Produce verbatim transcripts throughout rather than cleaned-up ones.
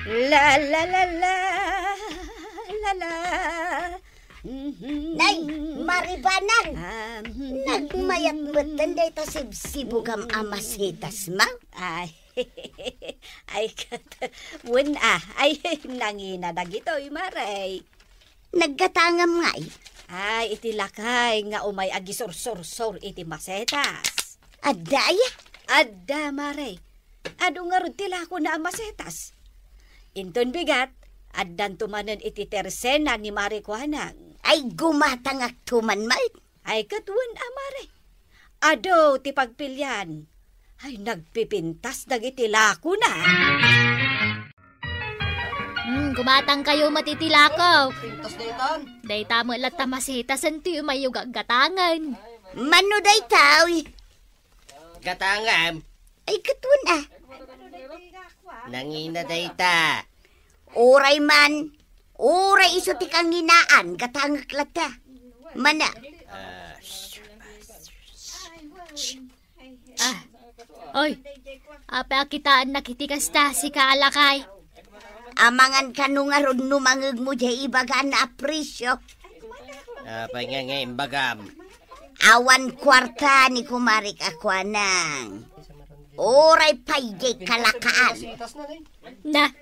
La, la, la, la, la, la. Nay, Maribanang! Ah, nagmayat metten dayta sibsibugam a masitas, ma? Ay, ay, ket, wen, ah, ay, nangina dagitoy, Mare. Naggatangam ngay? Ay, iti lakay nga umay agisursursur iti masetas. Adda aya? Adda, Mare. Adu ngarud ti lakona a masetas. Inton bigat, addanto manen iti tersena ni Mare Kuanang. Ay, gumatangakto man met. Ay, ket wen a, Mare. Adu ti pagpilian. Ay, nagpipintas dagiti lakona. Hmm, gumatangkayo met iti lako. Pintas daytan. Dayta met latta masitasen ti umayyo gaggatangen. Mano dayta, uy? Gatangam. Ay, ket wen a. Nangina dayta. Uray man, uray isu ti kanginaan, gatangek latta. Mana? Ah, Ah, oy, apay a kitaennak iti kasta, sika a lakay? Amangan kano ngarud no mangegmo diay ibagana a presio? Apay nga nga imbagam? Awan kuarta ni kumarik a kuanang. Uray pay diay kalakaan. Na,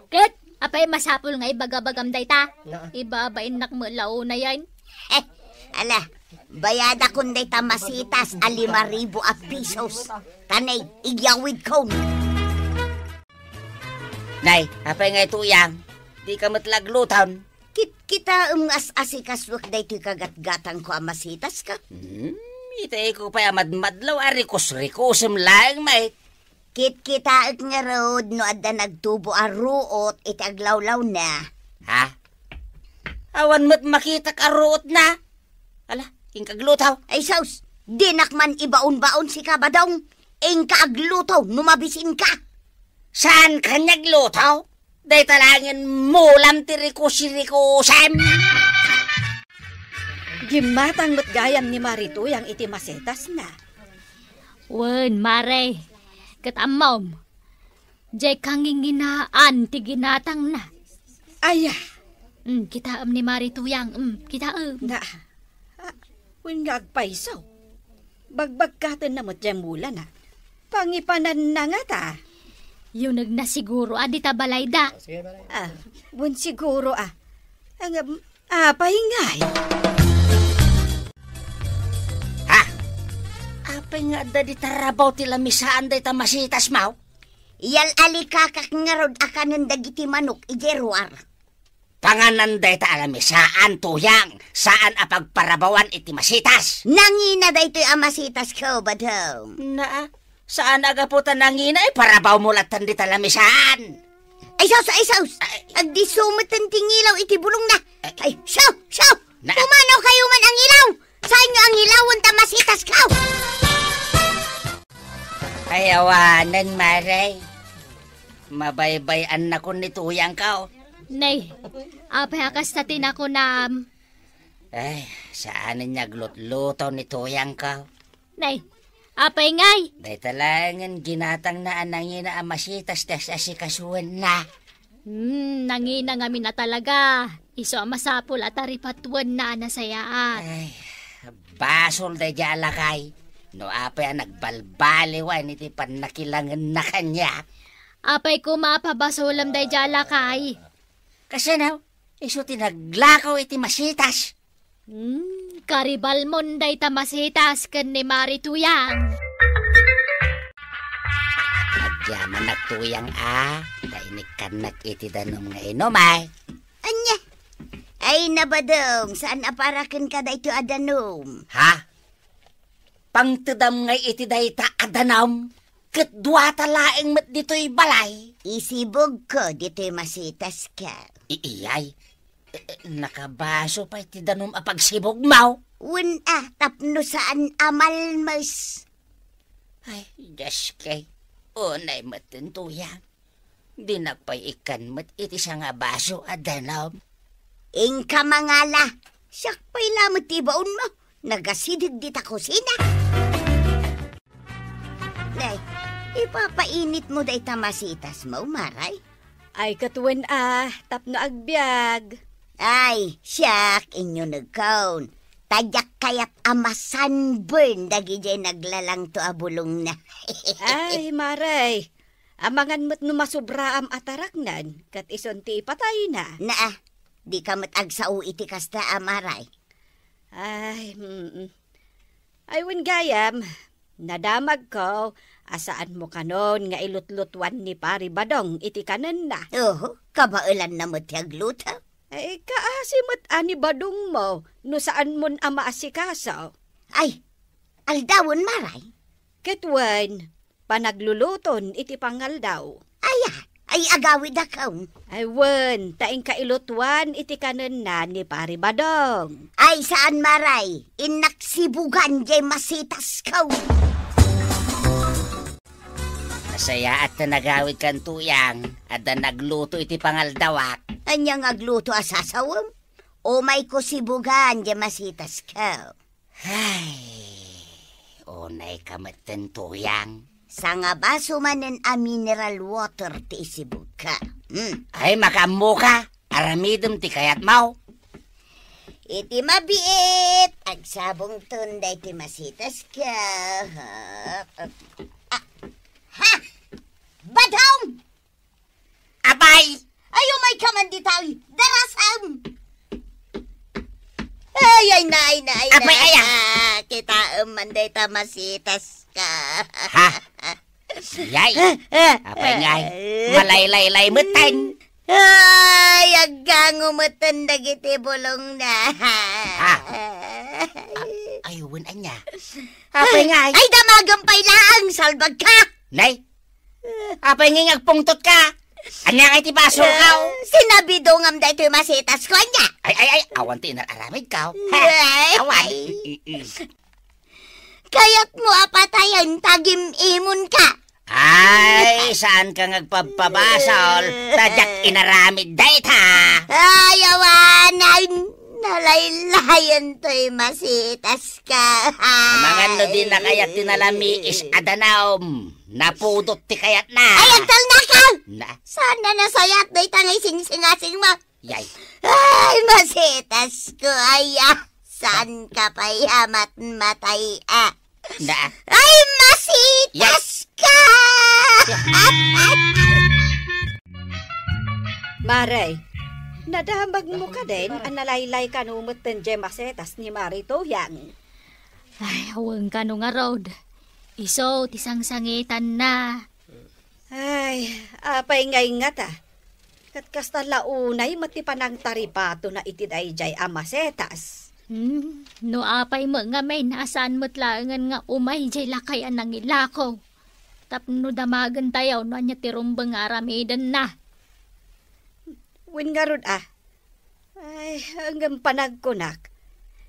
ket, apay masapul nga ibagabagam dayta? Na. Ibabainnak met la unayen. Eh, ala, bayadakon dayta masitas a lima ribu a pisos. Tanay, igyawidkon. Nay, apay nga ituyang? Di ka met lagluton. Kitkitaem nga as-asikasuek daytoy kagatgatangko a masitaska. Hmm, itayko pay a madmadlaw a rikus-rikusem laeng met. Kitkitaek ngarud no adda nagtubo a ruot iti aglawlawna. Ha? Awan met makitak a ruotna. Ala, inka agluto. Ay, sus, dinak man ibaon-baon sika, Badong. Inka agluto no mabisinka. Saan ka nga agluto? Dayta laengen mulam ti rikus-rikusem. Gimmatang met gayam ni Mari Tuyang iti masitasna. Wen, Mare, ket ammom, diay kanginginaan ti ginatangna. Aya. Mm, kitaem ni Mari Tuyang, mm, kitaem. Na, ah, wen nga agpayso. Bagbagkatenna met diay mulana. Pangipananna ngata. Yunegna siguro a dita balayda. Ah, wen siguro a. Ang, apay ngay? Ha? Apay nga adda dita rabaw ti lamisaan dayta masitasmo? Yal-alikakak ngarud a kanen dagiti manok idiay ruar. Panganan dayta a lamisaan, Tuyang, saan a pagparabawan iti masitas. Nangina daytoy a masitasko, Badong. Naa, saan a gapu ta nangina, iparabawmo lattan dita lamisaan. Ay, sus, ay, sus! Ay. Agdisso metten ti ngilaw iti bulongna. Ay. Ay, siaw, siaw! Na- Pumanaw kayo man ang ilaw! Saan nyo ang ilawan ta masitasko? Ay, awanen, Mare. Mabaybay-annakon ni Tuyangko. Nay, apay a kasta ti nakunam? Ay, saanen nga aglutluto ni Tuyangko. Nay, apay ngay? Dayta laengen ginatangna a nangina a masitas ti as-asikasuenna. Hmm, nangina ngamin a talaga. Isu a masapul a taripatuenna a nasayaat. Ay, basol daydiay a lakay. No apay a nagbalbaliwan iti pannakilangenna kaniak. Apay koma a pabasolem daydiay a lakay? Kasano? Isu ti naglakaw iti masitas. Hmm, karibalmon dayta masitas ken ni Mari Tuyang. Agyamanak, Tuyang, a, ta inikkannak iti danum nga inum, ay. Ania? Ay, na, Badong, saan a para kenka daytoy a danum? Ha? Pangtedam ngay iti dayta a danum, ket duata laeng met ditoy balay. Isibugko ditoy masitaska. Iiyay, e, e, nakabaso pay ti danum a pagsibugmo. Wen a, tapno saan a malmes. Ay, Diosko, unay metten, Tuyang. Dinak pay ikkan met iti sangabaso a danum. Inka mangala, siak pay lamet ti ibaonmo. Nagasideg dita kusina. Nay, ipapainitmo dayta masitasmo, Mare? Ay, ket wen a, tapno agbiag. Ay, siak, inyunegkon. Ta diak kayat a masanben dagidiay naglalangto a bulongna. Ay, Maray, amangan met no masubraam a taraknan, ket isun ti ipatayna. Naa, dika met agsao iti kasta, a Maray. Ay, mm. Ay, wen gayam, nadamagko a saanmo kanon nga ilutlutuan ni Pari Badong iti kanenna. Oho, kabaelanna met ti agluto. Ay, kaasi met a ni Badongmo no saanmon a maasikaso. Ay, aldawen, Maray. Ket wen, panagluluton iti pangaldaw. Aya, ay agawidakon. Ay wen, ta inka ilutuan iti kanenna ni Pari Badong. Ay saan, Maray, innak sibugan jay masitasko. Nasayaat ta nagawidkan, Tuyang, adda nagluto iti pangaldawak. Ania nga agluto a sasawem? Umayko sibugan jay masitasko. Ay, unayka metten, Tuyang. Sangabaso manen a mineral water ti isibugka. Hmm. Ay, makaammoka. Aramidem ti kayatmo. Iti mabiit, agsabongton daytoy masitasko. Ah, ha! Badong! Apay! Ay, umayka man dita, uy! Darasam! Ay, ay, na, ay, na, ay, Apay, na. Aya! Ah, kitaem man dayta masitaska. Ha? Yay! Ah, ah, Apay ngay, ah. Malaylaylay metten. Ay, aggango metten dagiti bulongna. Ha? A-, ay, wen, ania? Apay ngay? Ay, damagem pay laeng, salbagka! Nay, Apay ngay nga agpungtotka? Ania ngay ti basolkaw? Eh, sinabidongam daytoy masitasko, ania? Ay, ay, ay, awan ti inar-aramidkaw. Ha? Ay. Awan. Kayatmo a patayen ta gim-imonka? Ay, saanka nga agpabpabasol, ta diak inaramid dayta. Ay, awanen, nalaylayen toy masitaska. Amangan no di na kayat ti nalamiis a danum. Napudot ti kayatna. Ay, agtalnaka! Na? Saan na nasayat dayta nga isingsingasing mo? Yay. Ay, masitasko, aya. Saan ka pay a matmatay, a? Na? Ay, masitaska! Maray, nadamagmo kadin a nalaylaykano metten jay masitas ni Mari Tuyang. Ay, awan kano ngarud. Isu ti sangsangitanna. Ay, apay ngay ngata? Ket kasta la unay met ti panangtaripatona iti daydiay a masitas. Hmm, no apay met ngamin a saan met laengen nga umay jay lakay a nangilako. Tapno damagentayo no ania ti rumbeng nga aramidenna. Wen ngarud a, Ay, ngem panagkunak,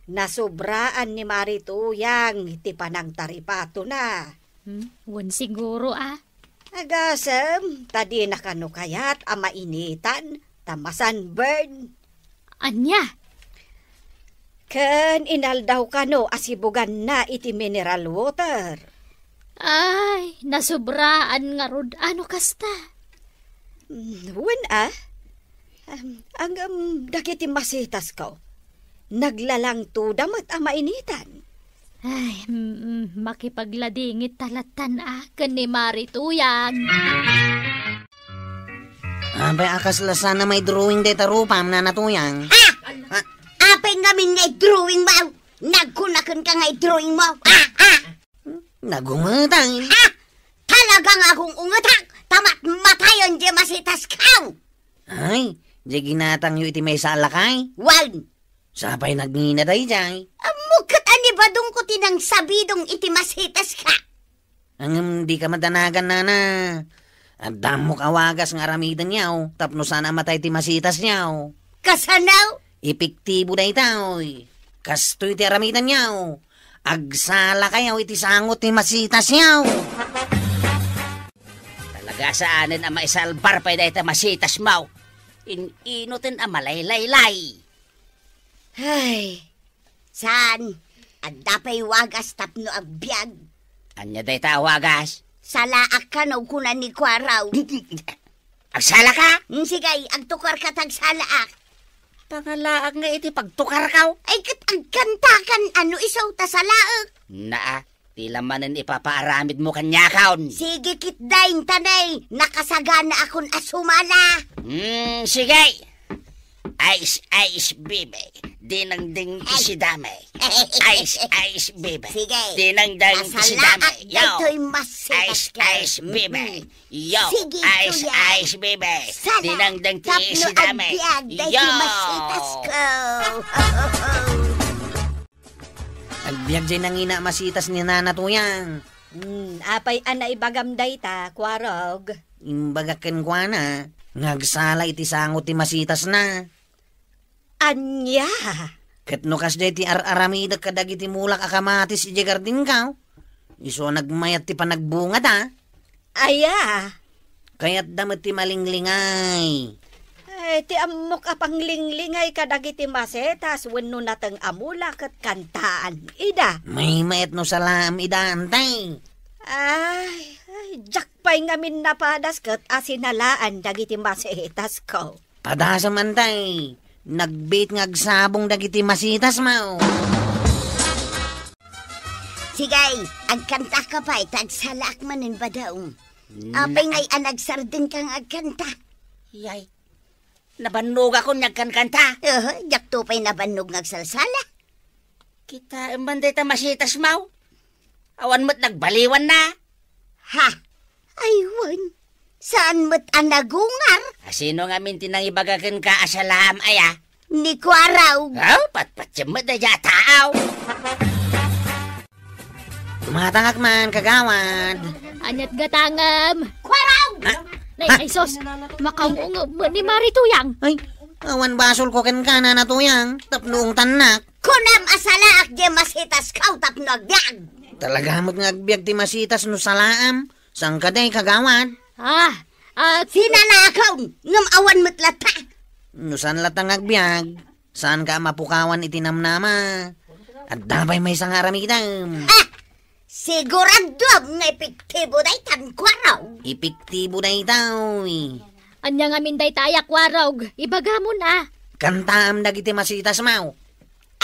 nasubraan ni Mari Tuyang ti panangtaripatona. Hmm, wen siguro a. Agasem, ta dina kano kayat a mainitan, ta masanben. Ania? Ken inaldaw kano a sibuganna iti mineral water. Ay, nasubraan ngarud a no kasta. Hmm, wen a? Am, ngem dagiti masitasko, naglalangtoda met a mainitan. Ay, mm, makipagladingit ta lattan a ken ni Mari Tuyang. Apay a kasla saan a maidrawing dayta rupam, Nana Tuyang? Ah! Ah! Apay ngamin nga idrawing mo? Nagkunaken ka nga idrawing mo? Ah! Ah! Nagungetan. Ah! Talaga nga agung-ungetak, ta matmatayon di masitaskaw! Ay, di ginatangyo iti maysa a lakay? Wen! Sapay nagngina daydiay. Ammok ket a ni Badongko ti nangsabidong iti masitaska. Ngem dika madanagan, Nana. Adda ammok a wagas nga aramidenyo tapno saan a matay ti masitasyo. Kasano? Epektibo daytoy. Kastoy ti aramidenyo. Agsalakayo iti sango ti masitasyo. Talaga saanen a maisalbar pay dayta masitasmo. In-inoten a malaylaylay. Ay, saan? Adda pay wagas tapno agbiag. Ania dayta a wagas? Salaak kano, kuna ni Kuaraw. Agsalaka? Mm, sige, agtukarka ta agsalaak. Pangalaak nga iti pagtukarkaw? Ay, ket agkantakan, ano isu ta salaek? Naa, ti la manen ipapaaramidmo kaniakon. Sige, ketdin, ta nay, nakasaganaakon a sumala. Mm, sige. Ice, ice, baby. Dinengdeng iti sidame. Ice, ice, baby. Sige. Dinengdeng iti sidame. Asalaak daytoy masitas. Ice, ice, baby. Mm. Yo, sige, ice, kuya. Ice, baby. Sana. Dinengdeng ti sidame. Tapno agbiag daytoy masitas ko. Agbiag jay nangina a masitas ni Nana Tuyang. Hmm, apay a naibagam dayta, Kuarog? Imbagak kenkuana nga agsala iti sango ti masitasna. Ania? Ket no kasdiay ti ar-aramidek kadagiti mulak a kamatis idiay gardinko, isu a nagmayat ti panagbungada. Aya? Kayatda met ti malinglingay. Ay, ti ammok a panglinglingay kadagiti masetas wenno nateng a mulak ket kantaan ida. Maymayat no salaam ida, antay. Ay, ay, diak pay ngamin napadas ket a sinalaan dagiti masetas ko. Padasem, antay, nagbiit nga agsabong dagiti masitasmo. Sige, agkantaka pay, ta agsalaak manen, Badong. Apay ngay a nagsardengka nga agkanta? Yay, nabannogakon nga agkankanta. Aha, diakto pay nabannog nga agsalsala. Kitaem man dayta masitasmo. Awan met nagbaliwanna. Ha? Ay, wen. Saan met a nagungar? A, sino ngamin ti nangibaga kenka a salaam aya? Ni Kuarog. Aw, patpatiem met daydiay a tao. Tumatangak man, kagawad. Ania't gatangem? Kuarog! Ha? Nay, ay sus, makaungungeb met ni Mari Tuyang. Ay, awan basolko kenka, Nana Tuyang, tapno ungtannak. Kunam a salaak diay masitasko tapno agbiag. Talaga met nga agbiag ti masitas no salaam. Saan kadi, kagawad? Ah, at sinalaakon, ngem awan met latta. No saan latta nga agbiag, saanka a mapukawan iti namnama. Adda pay maysa nga aramidem. Ah! Siguraduam nga epektibo daytan, Kuarog. Epektibo daytoy. Ania ngamin dayta aya, Kuarog? Ibagamon a. Kantaam dagiti masitasmo.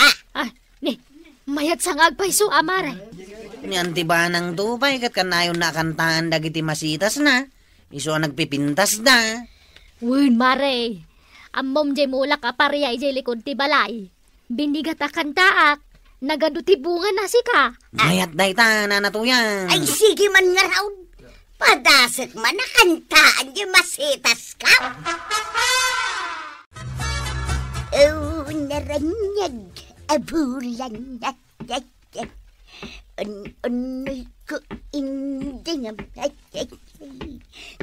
Ah! Ah, ni, mayat sa nga agpayso, Amare. Ni Anti Banang to pay ket kanayonna a kantaan dagiti masitasna. Isu a nagpipintasda. Wen, Mare. Ammom diay mulak a paria idiay likod ti balay. Binigat a kantaak. Nagadu ti bungana, sika. Mayat dayta, Nana Tuyang. Ay, sige man ngarud. Padasek man a kantaan diay masitasko. Oh, naraniag a bulan. Un-unoy ko indi nga, ay, ay, ay.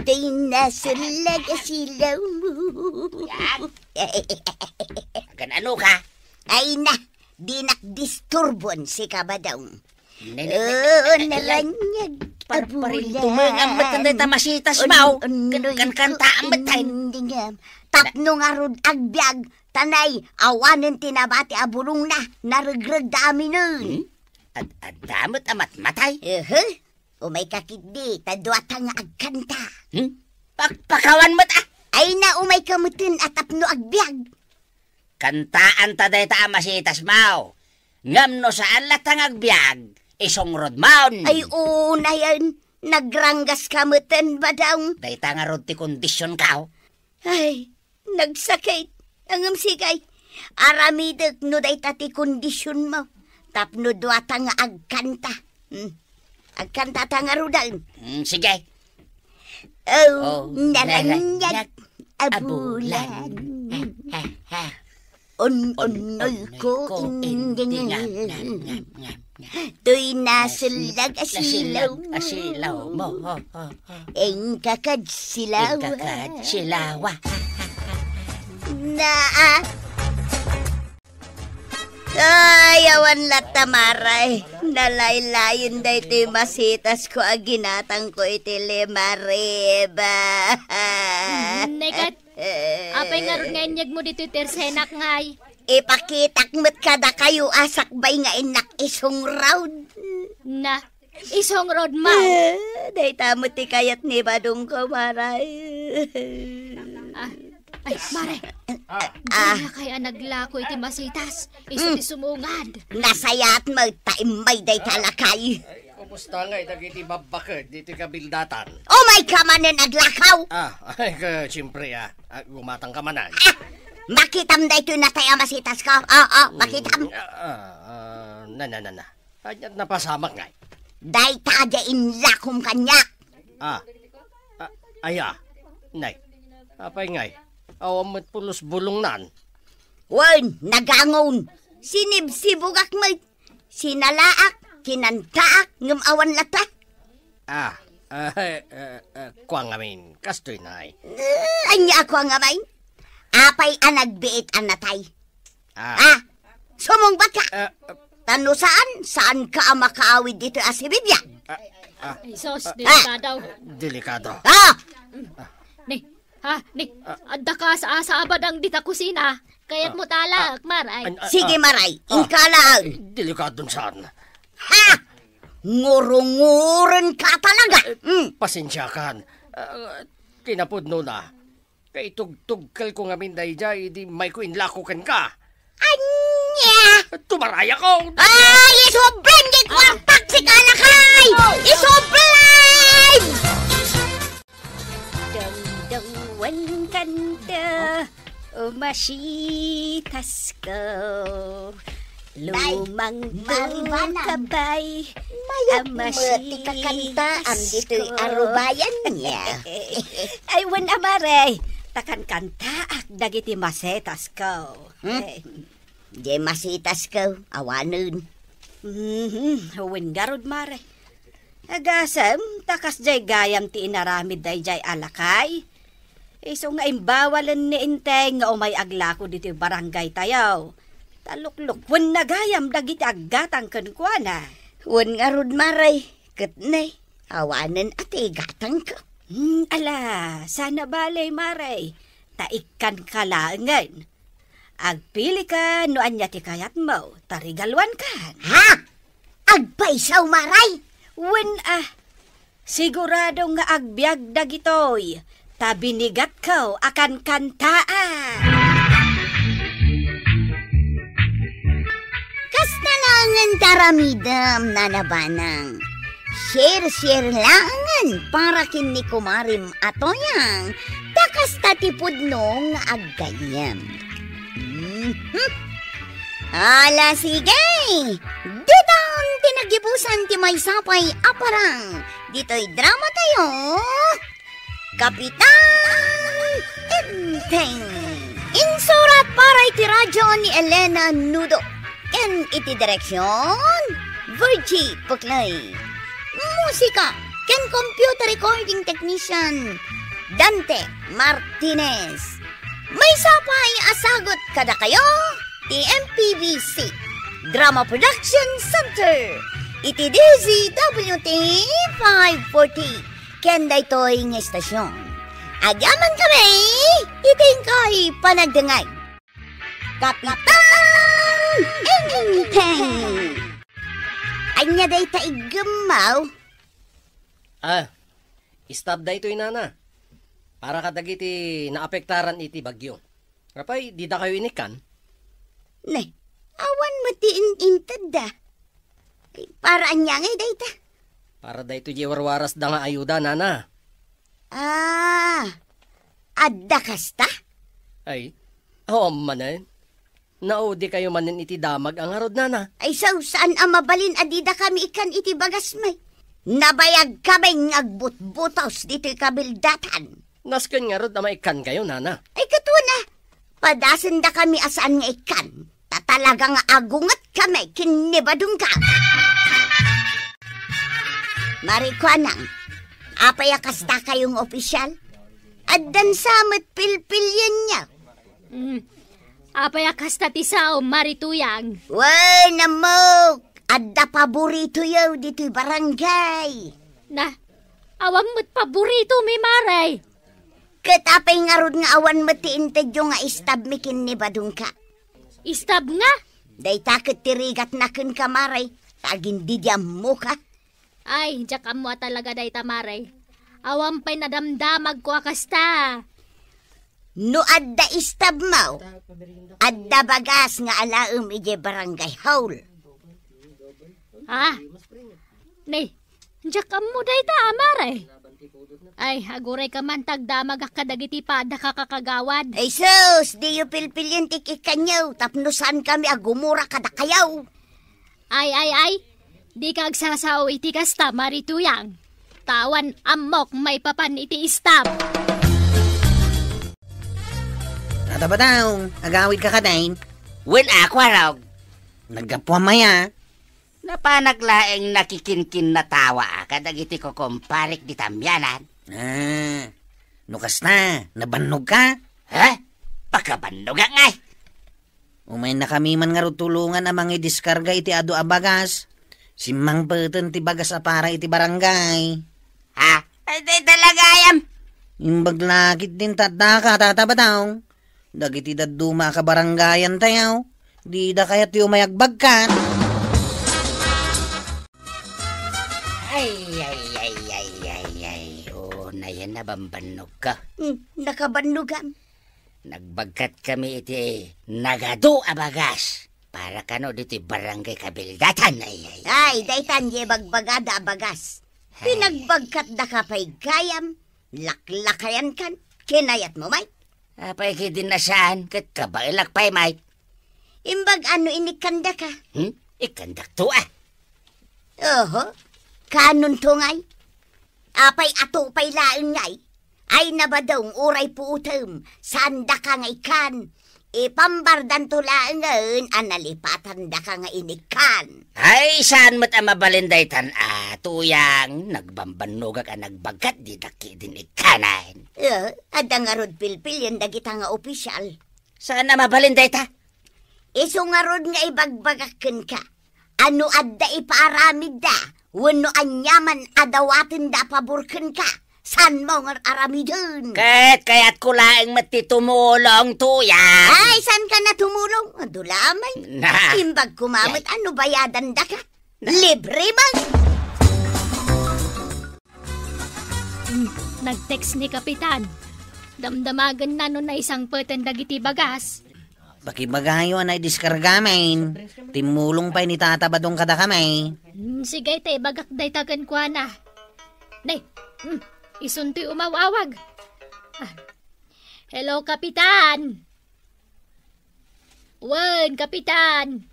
Tay nasullag a silawmo. Yan. Agan-ano ka? Ay na, dinak disturbuan, sika, Badong. Ne, ne, ne, oh, ne, ne, ne, naraniag a bulan. Parparintumeng a met dayta masitasmo. Un-, unoy ko kankantaam met. Indi nga. Tapno ngarud agbiag, ta nay, awanen ti nabati a bulongna, naregregda aminen. Hmm? Ad-adda met a matmatay? Ehe. Umayka ketdi, ta duata nga agkanta. Hmm? Pakpakawan met a! Ay na, umayka meten a tapno agbiag. Kantaanta dayta a masitasmo. Ngem no saan latta nga agbiag, isungrodmon. Ay, unayen, nagranggaska meten, Badong. Dayta ngarud ti kondisionko. Ay, nagsakit. Ngem sige, aramidek no dayta ti kondisionmo. Tapno duata nga agkanta. Hmm. Agkantata ngaruden. Hmm, sige. Oh, oh, naraniag, naraniag a bulan. A bulan. Ha, ha, ha. Un-unoy ko indi nga. Toy nasullag a silawmo. Inka kad silawa. Inka kad silawa. Naa. Ay, awan latta, Mare. Nalaylayen daytoy masitasko a ginatangko iti limarib. Nekat, apay ngarud nga inyegmo ditoy tersenak ngay? Ipakitak met kadakayo a sakbay nga innak isungrod. Na, isungrod man. Eh, dayta met ti kayat ni Badongko, Mare. Ah, ay, Mare. Ah. Dayakay a naglako iti masitas. Isu ti sumungad. Nasayaat met ta immay dayta a lakay. Ay, kumusta ngay dagiti babbaked ditoy kabildatan? Umay ka manen aglakaw! Ah, ay, ka, siyempre, ah. Ah, gumatang ka manen. Ah, makitam daytoy natay a masitas ko. Ah, ah, makitam. Mm, ah, ah, ah, na, na, na, na. Ania ti napasamak ngay? Dayta a inlakom kaniak. Ah. Ah, aya. Nay. Apay ngay? Awan met pulos bulongnan. Wen, nagangon. Sinibsibugak met. Sinalaak, kinantaak, ngem awan latta. Ah, ah, eh, eh, eh, kua ngamin. Kastoy, nay. Eh, ania kua ngamin? Apay a nagbiit a natay? Ah. Ah, sumungbat ka. Ah, ah. Ta no saan, saan ka a makaawid ditoy a sibibiag? Ah, ah. Ay, sus, ah, delikado. Delikado. Ah! Ni, ha, ni, adda ka sa, sa abadang dita kusina. Kayat mo tala, ah, Maray. An-, ah, sige, ah, Maray, ah, inkala. Delikadon saan. Ha! Ngurunguren ka talaga. Eh, mm. Pasensiakan. Ah, kinapudno na. Kaitugtugkelko ngamin daydiay idi mayko inlako kenka. Ania? Tumarayakon! Ay, isublim di kwartak ti kalakay! Isublim! Dangdang wen kanta, o masitasko. Lumang Maribanang. Tukabay, mayat a met ti kakantaam ditoy masisko. Arubayan niya. Ay, wen a Mare, ta kankantaak dagiti masetas ko. Hmm? Eh. Di masetas ko, awanen. Mhm, wen ngarud, Mare. Agasem, ta kasdiay gayam ti inaramid daydiay a lakay. Isu nga imbawalen ni Enteng nga umay aglako ditoy barangay tayo. Ta luklukwenna gayam dagiti aggatang kenkuana. Wen ngarud, Mare, ket ne, awanen a ti igatangko. Hmm, ala, sana bale, Mare, ta ikkanka laengen. Agpilika no ania ti kayatmo, ta regaluankan. Ha? Agpayso, Maray? Wen, ah, sigurado nga agbiag dagitoy, ta binigatko a kankantaan. Kasta laengen ti aramidem, Nana Banang. Share-share laengen para ken ni kumarem a Toyang, ta kasta ti pudno nga aggayyem. Mhm. Ala, sige! Ditan ti nagibusan ti maysa pay a parang ditoy drama tayo, Kapitan Enteng. Insurat para iti radyo ni Elena Nudo. Ken iti direksion, Virgie Puclay. Musika ken computer recording technician, Dante Martinez. Maysa pay a sagut kadakayo ti M P B C Drama Production Center iti D Z W T five forty ken daytoy nga estasion. Agyaman kami iti inkay panagdengngeg. Kapitan Enteng! Ania dayta iggemmaw? Ah, stop daytoy, Nana. Para kadagiti naapektaran iti bagyo. Apay, didakayo inikkan? Ne, awan met ti in-intedda. Ay, para ania ngay dayta? Para daytoy diay warwarasda nga ayuda, Nana. Ah, adda kasta? Ay, awan manen. Naudikayo manen iti damag a ngarud, Nana. Ay, sao, saan a mabalin a didakami ikkan iti bagasmi? Nabayagkami nga agbutbutos ditoy kabildatan. Nasken ngarud a maikkankayo, Nana. Ay, ket wen a, padasendakami a saan nga ikkan. Ta talaga nga agungetkami ken ni Badongka. Marikuanang, apay a kastakayo nga opisyal? Addan sa met pilpilienyo. Mm. Apay a kasta ti sao, Mari Tuyang? Wen, ammok, adda paboritoyo ditoy barangay. Na, awan met paboritomi, Mare. Ket apay ngarud nga awan met ti intedyo nga istabmi ken ni Badongka? Istab nga? Dayta ket ti rigatna kenka, Mare, ta agin-, didiammoka. Ay, diak ammo a talaga dayta, Mare. Awan pay nadamdamagko a kasta. No adda istabmo, adda bagas nga alaem idiay barangay hall. Ah, ne, diak ammo dayta, amare. Ay, aguray ka man ta agdamagak kadagiti padaka, kakagawad. Ay sus, diyo pilpilien ti ikkanyo, tapno saan kami a gumura kadakayo. Ay, ay, ay, dika agsasao iti kasta, Mari Tuyang. Ta awan ammok maipapan iti istab. Tata Batang, agawidka kadi? Wen a, Kuarog. Naggapuam aya? Napanak laeng nakikinkinnatawa kadagiti kukumparek di tamianan. Ah, no kasta, nabannogka? Ha? Pakabannogak ngay? Umaynakami man ngarud tulongan a mangidiskarga iti adu a bagas. Simmangpeten ti bagas a para iti barangay. Ha? Ay, di talagayam. Imbag la ketdin ta addaka, Tata Batang. Dagiti dadduma a kabarangayantayo, dida kayatyo umay agbagkat. Ay, ay, ay, ay, ay, ay. Oo, nayan, nabambannogka. Hmm, nakabannogam. Nagbagkat kami iti nagadu a bagas para kano ditoy barangay kabildatan. Ay, ay, ay. Ay, daytan diay bagbagada a bagas. Ay. Pinagbagkatdaka pay gayam, laklakayankan, kinayatmo, Mike? Apay, kidin a saan, ket kabaelak pay, Mike. Imbag ano inikkandaka? Hmm? Ikkandakto, ah. Oho. Kanonto ngay? Apay, ato pay laeng ngay? Ay, nabadong, uray puotem, saandaka nga ikkan. Ipambardanto laengen a nalipatandaka nga inikkan. Ay, saan met a mabalin daytan a, Tuyang, nagbambannogak a nagbagkat, dida ketdin ikkanen. Eh, adda ngarud pilpilien dagita nga opisial. Saan a mabalin dayta? Isu ngarud nga ibagbagak kenka. A no adda ipaaramidda, wenno aniaman a dawatenda a pabor kenka, saanmo nga ar-aramiden. Ket kayatko laeng met ti tumulong, Tuyang. Ay, saanka a tumulong? Adu la man. Na. Imbag koma met a no bayadandaka. Na. Libre man. Hmm, nag-text ni Kapitan. Damdamagenna no naisangpeten dagiti bagas. Pakibagayo a naidiskargamin. Timmulong pay ni Tata Badong kadakami. Hmm, sige, te, ibagak dayta kenkuana. Ne, hmm, isuntoy umaw-awag. Ah. Hello, Kapitan. Wen, Kapitan.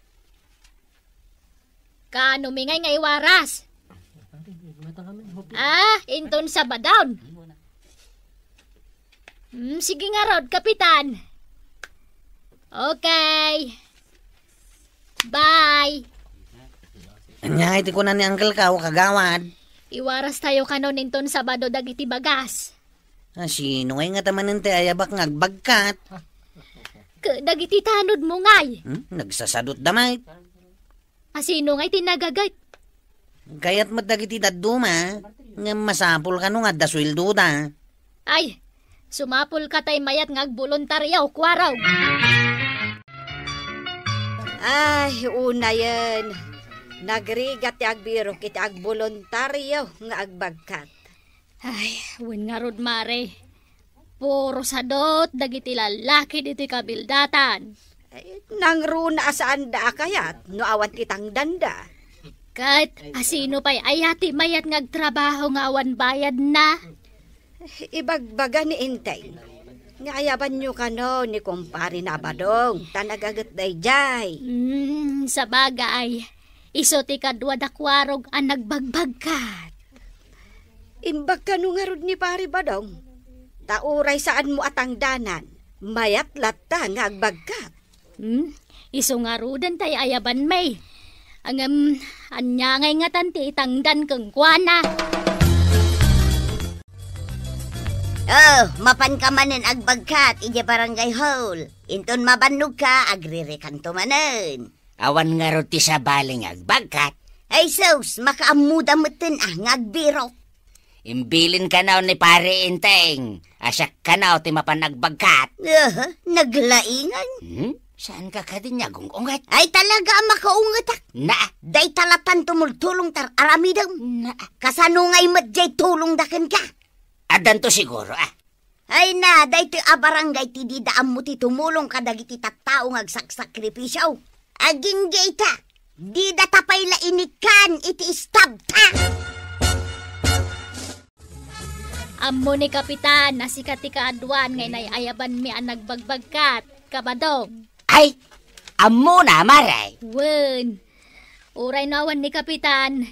Kaano mi ngay nga iwaras? Ah, inton Sabadon. Hmm, sige ngarud, Kapitan. Okay. Bye. Ania iti kuna ni Uncle Kao, kagawad? Iwarastayo kano inton Sabado dagiti bagas. Ah, sino ngay ngata manen ti ayabak nga agbagkat? Ket dagiti tanodmo ngay. Hmm? Nagsasadutda met. A, sino ngay ti nagaget? Kayat met dagiti dadduma, ngem masapul kano nga adda sueldoda. Ay, sumapulka tay mayat nga agboluntario, Kuarog. Ay, unayen, nagrigat ti agbirok iti agboluntario nga agbagkat. Ay, wen ngarud, Mare. Puro sadut dagiti lallaki ditoy kabildatan. Ay, nangruna a saanda a kayat no awan ti tangdanda. Ket asino pay aya ti mayat nga agtrabaho nga awan bayadna? Ibagbaga ni Enteng nga ayabanyo kano ni kumpare na Badong, ta nagaget daydiay. Hmm, sabagay. Isu ti kadua da Kuarog a nagbagbagkat. Imbag kano ngarud ni Pare Badong, ta uray saanmo a tangdanan, mayat latta nga agbagkat. Hmm? Isu ngaruden tay ayaban, May. Ngem, ania ngay ngatan ti itangdan kenkuana? Oh, mapanka manen agbagkat idiay barangay hall. Inton mabannogka, agririkanto manen. Awan ngarud ti sabali nga agbagkat. Ay sus, makaammoda metten a nga agbirok. Imbilin kano ni Pare Enteng a siak kano ti mapan agbagkat. Aha, naglaingan. Hmm? Saanka kadi nga agung-unget? Ay talaga a makaungetak. Naa. Dayta lattan tumultulong ta ar-aramidem. Naa. Kasano ngay met diay tulongda kenka? Addanto siguro, ah. Ay na, daytoy a barangay ti dida ammo ti tumulong kadagiti tattao nga agsaksakripisio. Agingga ita, dida ta pay la inikkan iti istabta. Ammo ni Kapitan a sika ti kaaduan nga inay-ayabanmi a nagbagbagkat, Kabadong. Ay, ammona, Mare. Wen, uray no awan ni Kapitan,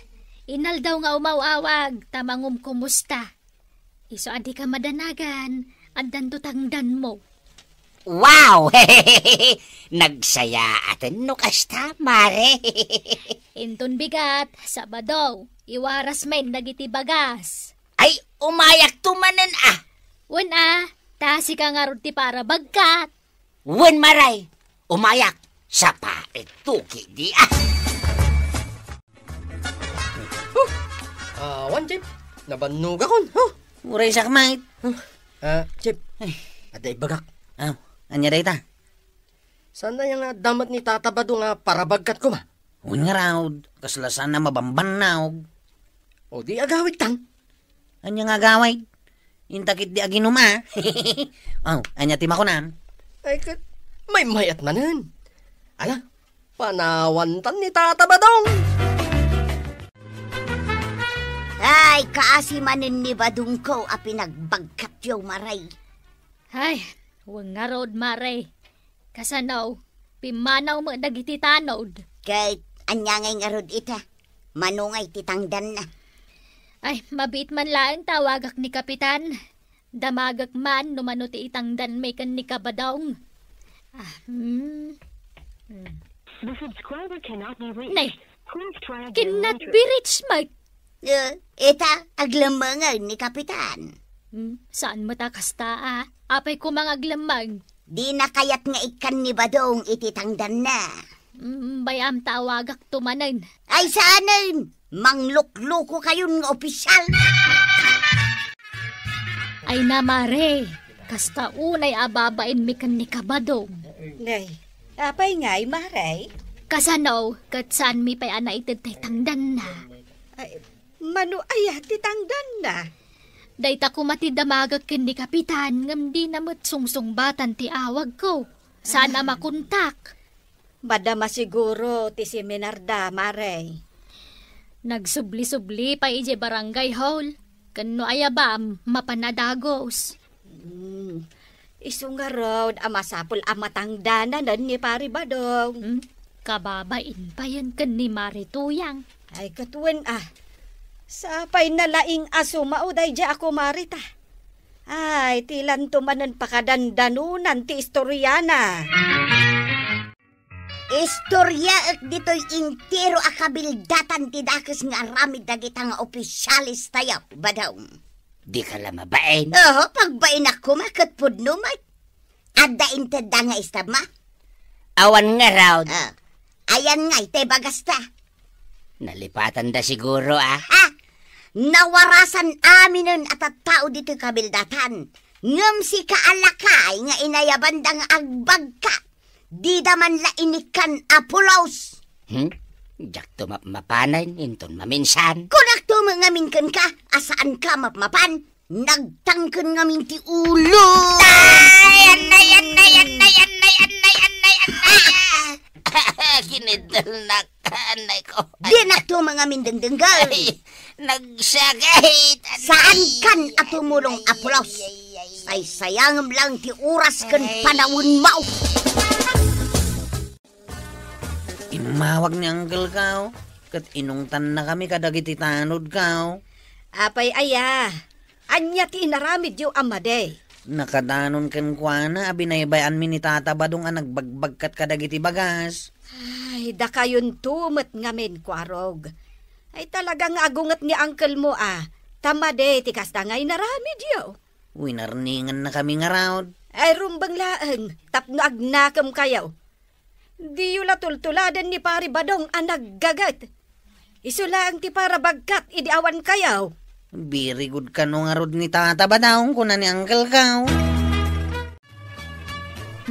inaldaw nga umaw-awag ta mangumkumusta. Isu a dika madanagan, addanto tangdanmo. Wow! Nagsayaaten no kasta, Mare. Inton bigat, Sabado, iwaras manen dagiti bagas. Ay, umayakto manen, ah. Wen, ah, ta sika ngarud ti parabagkat. Wen, Mare, umayak, sapaitto ketdi, ah. Huh! Awan, Chip. Nabannogakon, huh? Uray sakmait. Huh. Ah, Chip. Ay. Adda ibagak. Aw, ania dayta? Saan aya nga adda met ni Tata Badong a parabagkat koma? Wen ngarud, kasla saan a mabambannog. O di agawidtan. Ania nga agawid? Inta ketdi aginum, ah. Aw, ania ti makunam? Ay, ket, maymayat manen. Ala, panawantan ni Tata Badong. Ay, kaasi manen ni Badongko a pinagbagkatyo, Mare. Ay, wen ngarud, Mare. Kasano, pimmanaw met dagiti tanod? Ket ania ngay ngarud ita? Mano ngay ti tangdanna? Ay, mabiit man laeng ta awagak ni Kapitan. Damagek man no mano ti itangdanmi ken ni Kabadong. Ah, hmm. Hmm. The subscriber cannot be reached. Nay, Please try again cannot later. Be reached, Mike. Eh, ita, aglemmengen ni Kapitan. Hmm, saan met a kasta, ah? Apay koma nga aglemmeng? Dina kayat nga ikkan ni Badong iti tangdanna. Hmm, bay-am ta awagakto manen. Ay, saanen! Mangluklukokayon nga opisyal. Ay na, Mare, kasta unay a babainmi ken ni Kabadong. Nay, apay ngay, Mare? Kasano, ket saanmi pay a naited tay tangdanna? Ay, mano aya ti tangdanna? Dayta koma ti damagek ken ni Kapitan, ngem dina met sungsungbatan ti awagko. Saan a makontak. Madama siguro ti seminarda, Mare. Nagsubli-subli pay idiay barangay hall. Ken no ayabam, mapan a dagus. Hmm. Isu ngarud a masapul a matangdananen ni Pari Badong. Hmm? Kababain payen ken ni Mari Tuyang. Ay, ket wen, ah. Sapay na laing a sumao daydiay a kumarita. Ay, ti lanto manen pakadandanonan ti istoriana. Istoriaek ditoy intiro a kabildatan ti dakes nga aramid dagita nga opisyales tayo, Badong. Dika la mabain? Oo, pagbainak koma ket pudno met. Adda intedda nga istabma? Awan ngarud. Ah, ayan ngay tay bagasta. Nalipatanda siguro, ah. Ha? Nawarasan aminen a tattao ditoy kabildatan. Ngem sika a lakay nga inayabanda nga agbagka. Dida man la inikkan a pulos. Hmm? Diakto mapmapanen inton maminsan. Kunakto met ngamin kenka a saanka mapmapan. Nagtangken ngamin ti ulo. Ay, annay, annay, annay, annay, annay, annay, annay. Kinidalnak, annay ko. Dinakto met ngamin dengdenggen. Ay, nagsakit, annay. Saankan a tumulong a pulos. Ay, ay, ay, ay. Saysayangem lang ti oras ken panawenmo. Immawag ni Uncle Kao, ket inungtannakami kadagiti tanod, Kao. Apay aya? Ania ti inaramidyo a madi? Nakadanon kenkuana a binaybay-anmi ni Tata Badong a nagbagbagkat kadagiti bagas. Ay, dakayonto met ngamin, Kuarog. Ay, talaga nga agunget ni uncle mo, a. Ta madi ti kasta nga inaramidyo. Winarningannakami ngarud. Ay, rumbeng laeng, tapno agnakem kayo. Diyo la tultuladen ni Pari Badong a naggaget. Isu laeng ti parabagkat idi awan kayo. Birigod kano ngarud ni Tata Badong, kuna ni Uncle Kao.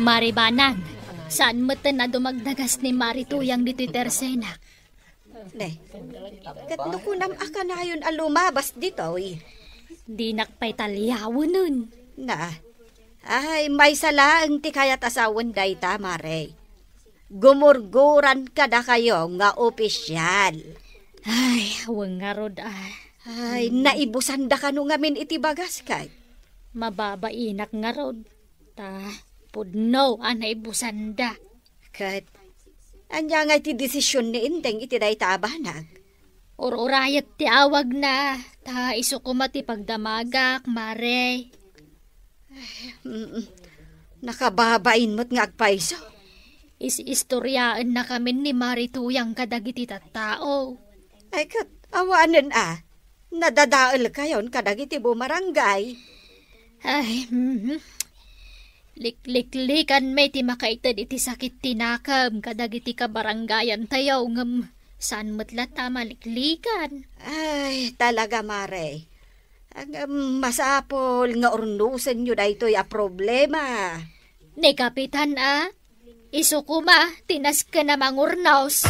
Maribanan, saan metten a dumagdagas ni Mari Tuyang ditoy tersenak? Ne, ket no kunam a kanayon a lumabas ditoy, Dinak pay taliawenen. Na, ay, maysa laeng ti kayat a sawen dayta, Mare. Gumurguran kadakayo nga opisyal. Ay, wen ngarud, ah. Ay, naibusanda kano ngamin iti bagas, kay? Mababainak ngarud. Ta, pudno a naibusanda. Ket, ania ngay ti desisyon ni Indeng iti dayta a banag? Ur-urayek ti awagna, ta isu koma ti pagdamagak, Mare. Mm, nakababain met nga agpayso. Is-istoriaennakamin ni Mari Tuyang kadagiti tattao. Ay, ket awanen a, nadadaelkayon kadagiti bumarangay. Ay, mhm. Likliklikan met ti makaited iti sakit ti nakem kadagiti kabarangayantayo, ngem saan met latta a maliklikan. Ay, talaga, Mare. Ngem masapul nga urnosenyo daytoy a problema. Ni Kapitan a, isu koma ti nasken a mangurnos.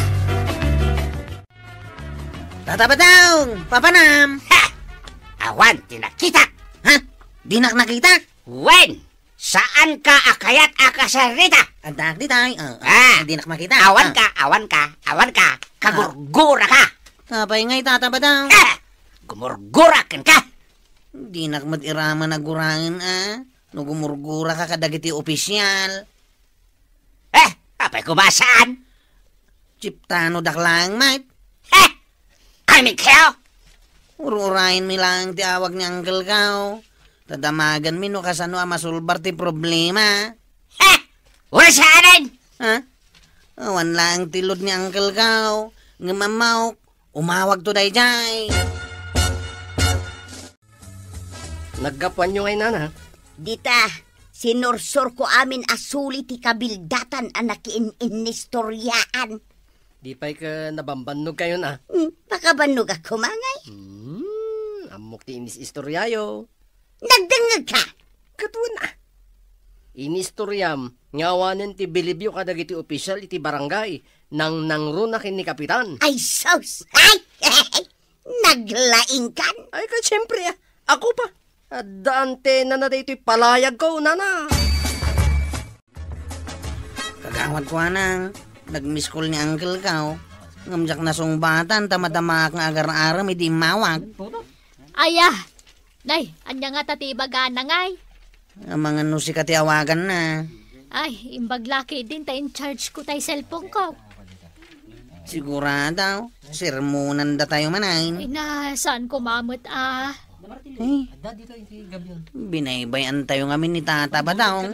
Tata Badong! Papanam! Ha! Awan ti nakita! Ha? Dinak nakita? Wen! Saanka a kayat a kasarita? Addaak ditay. Ah, ah, Ah! Dinak makita. Awanka, Ah. awanka, awanka. Kagurguraka! Apay ngay, Tata Badong? Ah! Gumurgura kenka! Dinak met iraman a guraen, ah. No gumurguraka kadagiti opisyal. Eh, apay koma saan? Chiptano dak laeng, mate. Eh, amin kayo? Ur-urayenmi laeng ti awag ni Uncle Kao. Tadamaganmi no kasano a masolbar ti problema. Eh, ura saanen? Ha? Awan laeng ti load ni Uncle Kao. Ngem ammaok, umawagto daydiay. Naggapuanyo ngay, nana? Dita, sinursurko amin a suli ti kabildatan a nakiin-innistoriaan. Di pay ket nabambannogkayon a? Hmm, makabannogak koma ngay. Hmm, ammok ti inis-istoriayo. Nagdengngegka? Ket wen a. Inistoriam nga awanen ti bilibyo kadagiti opisyal iti barangay, nangnangruna ken ni Kapitan. Ay, sus! Ay! Naglaingkan? Ay, ket siempre, ah. Ako pa. Adda antenana daytoy palayagko, nana. Kagawad ko, anang, nag-miss call ni Uncle Kao. Ngem diak nasungbatan, ta madamaak nga agar-arem idi immawag. Aya, nay, ania ngata ti ibagana ngay? Amangan no sika ti awaganna. Ay, imbag la ketdin ta in-charge ko tay cellphone ko. Sigurado, sermonandatayo manen. Ay na, saan ko mamet a? Eh, binaybay-antayo ngamin ni Tata Badong.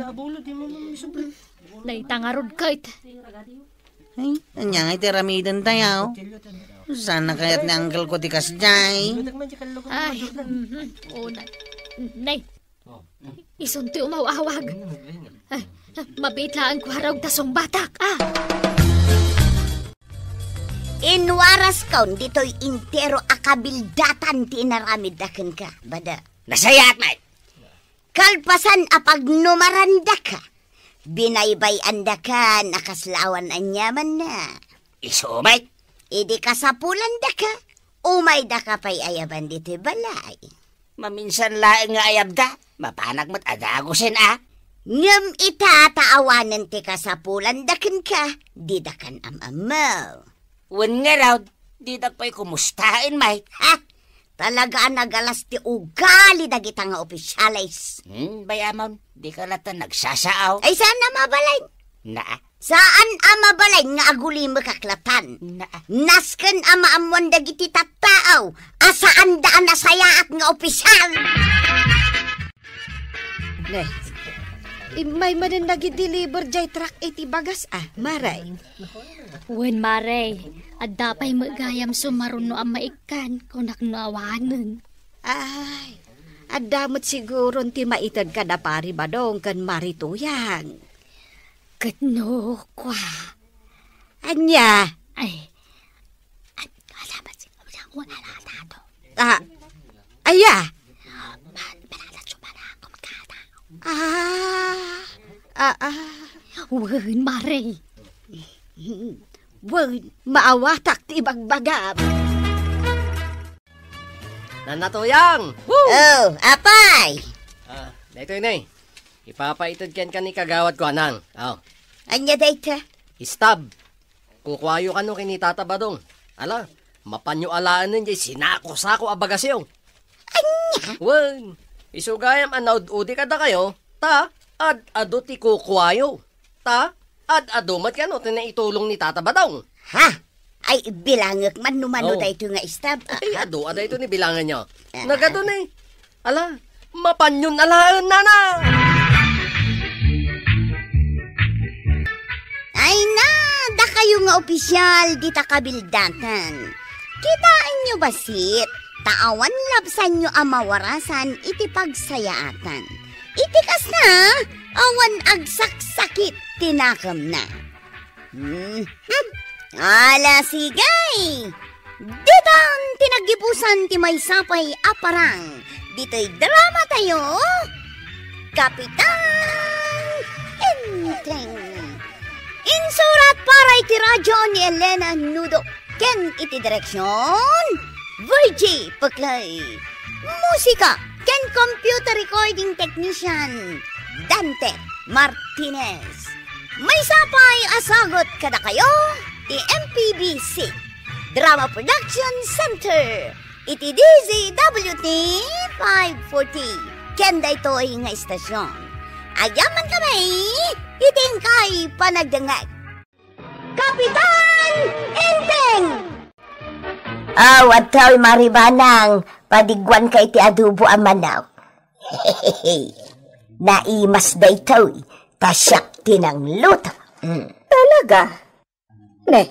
Nay, ta ngarud ket. Ay, ania ngay ti aramidentayo? Saan a kayat ni Uncle Kao ti kasdiay? Ay, mhm. O, nay. Nay, isunto ti umaw-awag. Ay, mabiit laeng kuarog ta sungbatak, ah! Inwaraskon ditoy intero a kabildatan ti inaramidda kenka, bada. Nasayaat met. Kalpasan a pagnumarandaka, binaybay-andakan a kasla awan aniamanna. Isu met? Idi kasapulandaka, umaydaka pay ayaban ditoy balay. Maminsan laeng nga ayabda, mapanak met a dagusen a. Ngem ita ta awanen ti kasapulanda kenka, didakan am-ammo. Wen ngarud, didak pay kumustaen, Mike. Ha? Talaga a nagalas ti ugali dagita nga opisyales. Hmm, bay-amon, dika latta nagsasaaw. Ay, saan a mabalin? Naa. Saan a mabalin nga agulimekak latan? Naa. Nasken a maammoan dagiti tattao a saanda a nasayaat nga opisyal. Ne, immay manen nagideliver jay truck iti bagas a, Mare? Wen, Mare, adda pay met gayam sumaruno a maikkan, kunak no awanen. Ay, adda met siguron ti maited kada Pari Badong ken Mari Tuyang. Ket no kua. Ania? Ay, Ah, aya? Ah, ah, ah. Wen, Mare. Wen, maawatak ti ibagbagam. Nanatuyang! Woo! Oh, apay! Ah, daytoy ne. Ipapaited kenka ni kagawad ko, Anang. Oh. Ania dayta? Istab. Kukuayo kano ken ni Tata Badong. Ala, mapanyo alaenen jay sinako-sako a bagasyo. Ania? Wen, isu gayam a naud-udi kadakayo, ta ad-adu ti kukuayo. Ta ad-adu met kano ti naitulong ni Tata Badong. Ha? Ay, bilangek man no mano Oh. daytoy nga istab. Ay, adu, ada ito ni bilangan niya. Ah. Nagadu ni. Ala, mapanyon alaen, nana. Ay na, dakayo nga opisyal dita kabildatan. Kitaenyo bassit, ta awan labsanyo a mawarasan iti pagsayaatan. Iti kasta, awan agsaksakit ti nakemna. Mhm. Ala, sige! Ditan ti naggibusan ti maysa pay a parang ditoy drama tayo, Kapitan Enteng. Insurat para iti radyo ni Elena Nudo ken iti direksyon, Virgie Peclay. Musika ken computer recording technician, Dante Martinez. Maysa pay a sagut kadakayo ti M P B C Drama Production Center iti D Z W T five forty ken daytoy nga istasyon. Agyaman kami iti inkay panagdengngeg. Kapitan Enteng! Aw, adtoy, Mari Banang, padiguanka iti adobo a manok. Naimas daytoy, ta siak ti nangluto. Mm. Talaga? Ne,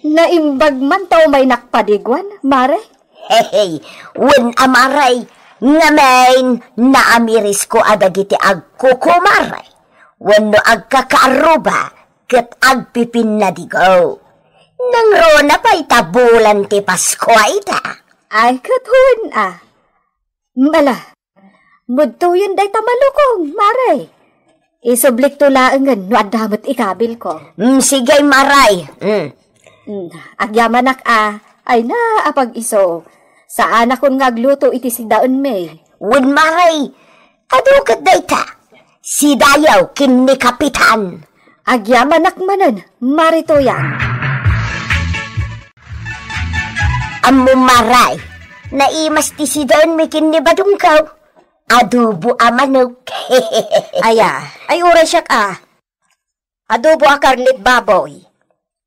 naimbag man ta umaynak padiguan, Mare? Hehe, wen a Mare, ngamin, naamirisko a dagiti agkukumare wenno agkakaarruba ket agpipinnadigo. Nangruna pay ta bulan ti Pasko a ita. Ay, ket wen a. Mala, budtoyen dayta malukong, Mare. Isublikto laengen no adda met ikabilko. Mm, sige, Mare. Mm. Mm, agyamanak a, ay na, apag-iso. Saanakon nga agluto iti sidaenmi. Wen, Mare. Adu ket dayta. Sidayo ken ni Kapitan. Agyamanak manen, Mari Tuyang. Ammo, Mare, naimas ti sidaenmi ken ni Badongko. Adobo a manok. Aya, ay uray siak a. Adobo a karnet baboy.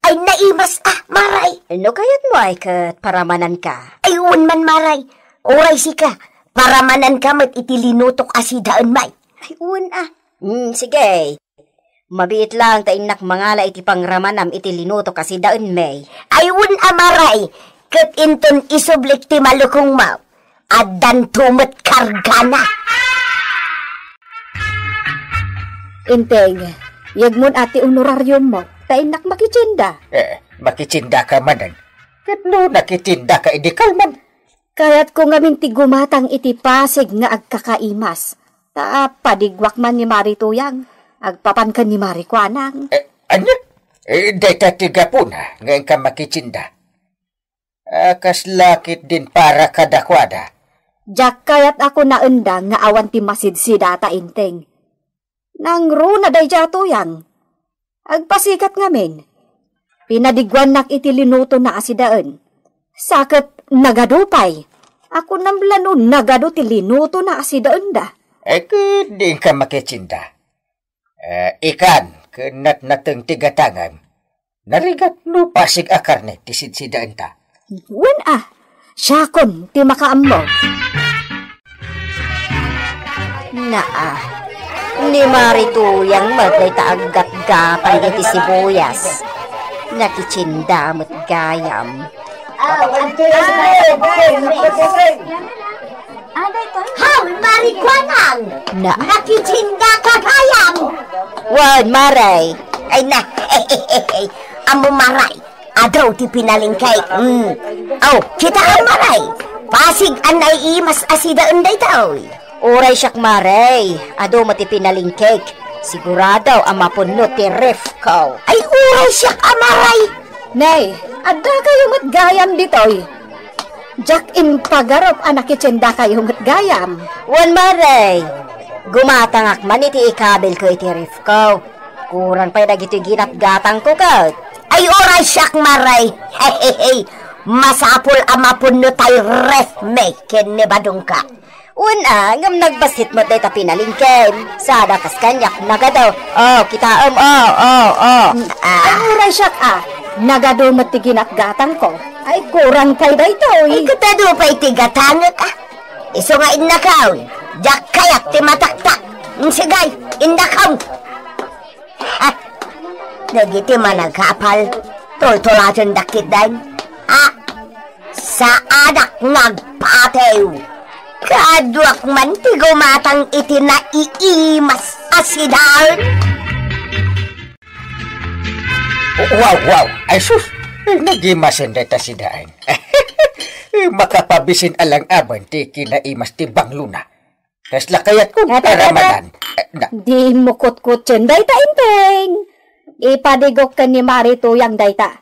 Ay, naimas a, Mare. No kayatmo ay ket paramananka. Ay, wen man, Mare. Uray sika, paramananka met iti linutok a sidaenmi. Ay, wen a. Mm, sige. Mabiit laeng ta innak mangala iti pangramanam iti linutok a sidaenmi. Ay, wen a, Mare. Ket inton isublik ti malukongmo, addanto met kargana. Enteng, yegmon a ti honorariummo, ta innak makitienda. Eh, makitiendaka manen. Ket no nakitiendaka idi kalman? Kayatko ngamin ti gumatang iti pasig nga agkakaimas. Ta padiguak man ni Mari Tuyang, agpapan ken ni Mari Kuanang. Eh, ania? Eh, dayta ti gapuna nga inka makitienda. A, kasla ketdin para kadakuada. Diak kayat a kunaenda nga awan ti masidsidata, Enteng. Nangruna daydiay a Tuyang. Agpasikat ngamin. Pinadiguannak iti linutona a sidaen. Sa ket nagadu pay. A kunam la no nagadu ti linutona a sidaenda. Ay, ket diinka makitienda. Eh, ikan, ken natnateng ti gatangam. Narigat no pasig a karne ti sidsidaenta. Wen a, siakon ti makaammo. Naa, ni Mari Tuyang met dayta aggatgatang iti sibuyas. Nakitienda met gayam. Haw, Mari Kuanang! Na. Nakitiendaka gayam! Wen, Mare. Ay na, ammo, Mare. Adu ti pinalengkek. Mm. Aw, kitaem, Mare. Pasig a naiimas a sidaen daytoy. Uray siak, Mare. Adu met ti pinalengkek. Sigurado a mapunno ti ref ko. Ay, uray siak a, Mare. Nay, addakayo met gayam ditoy. Diak impagarup a nakitiendakayo met gayam. Wen, Mare, gumatangak man iti ikabilko iti refko. Kurang pay dagitoy ginatgatangko ket. Ay, uray siak, Mare. Masapul a mapunno tay refmi ken ni badongka. Wen a, ngem nagbassit met dayta pinalingkem. Sada kas kaniak nagadu. Oh, kitaem, oh, oh, oh. Ah. Ay, uray siak a. Nagadu met ti ginatgatangko. Ay, kurang pay daytoy. Ay, ket adu pay ti gatangek a. Isu nga innakaw. Diak kayat ti mataktak. Mm, sige, innakaw. Ha? Dagiti managapal, tultulatendak ketdin. Ha? Saanak nga agpatew. Kaduak man ti gumatang iti naiimas a sidaen. Wow, wow! Ay sus! Eh, nagimasen dayta sidaen. Eh, makapabisin a lang-aben ti kinaimas ti banglona. Kasla kayatko nga, eh, eh, eh, eh, paramanan. Eh, na- Di mo kutkutien dayta, Enteng. Ipadigok ken ni Mari Tuyang dayta.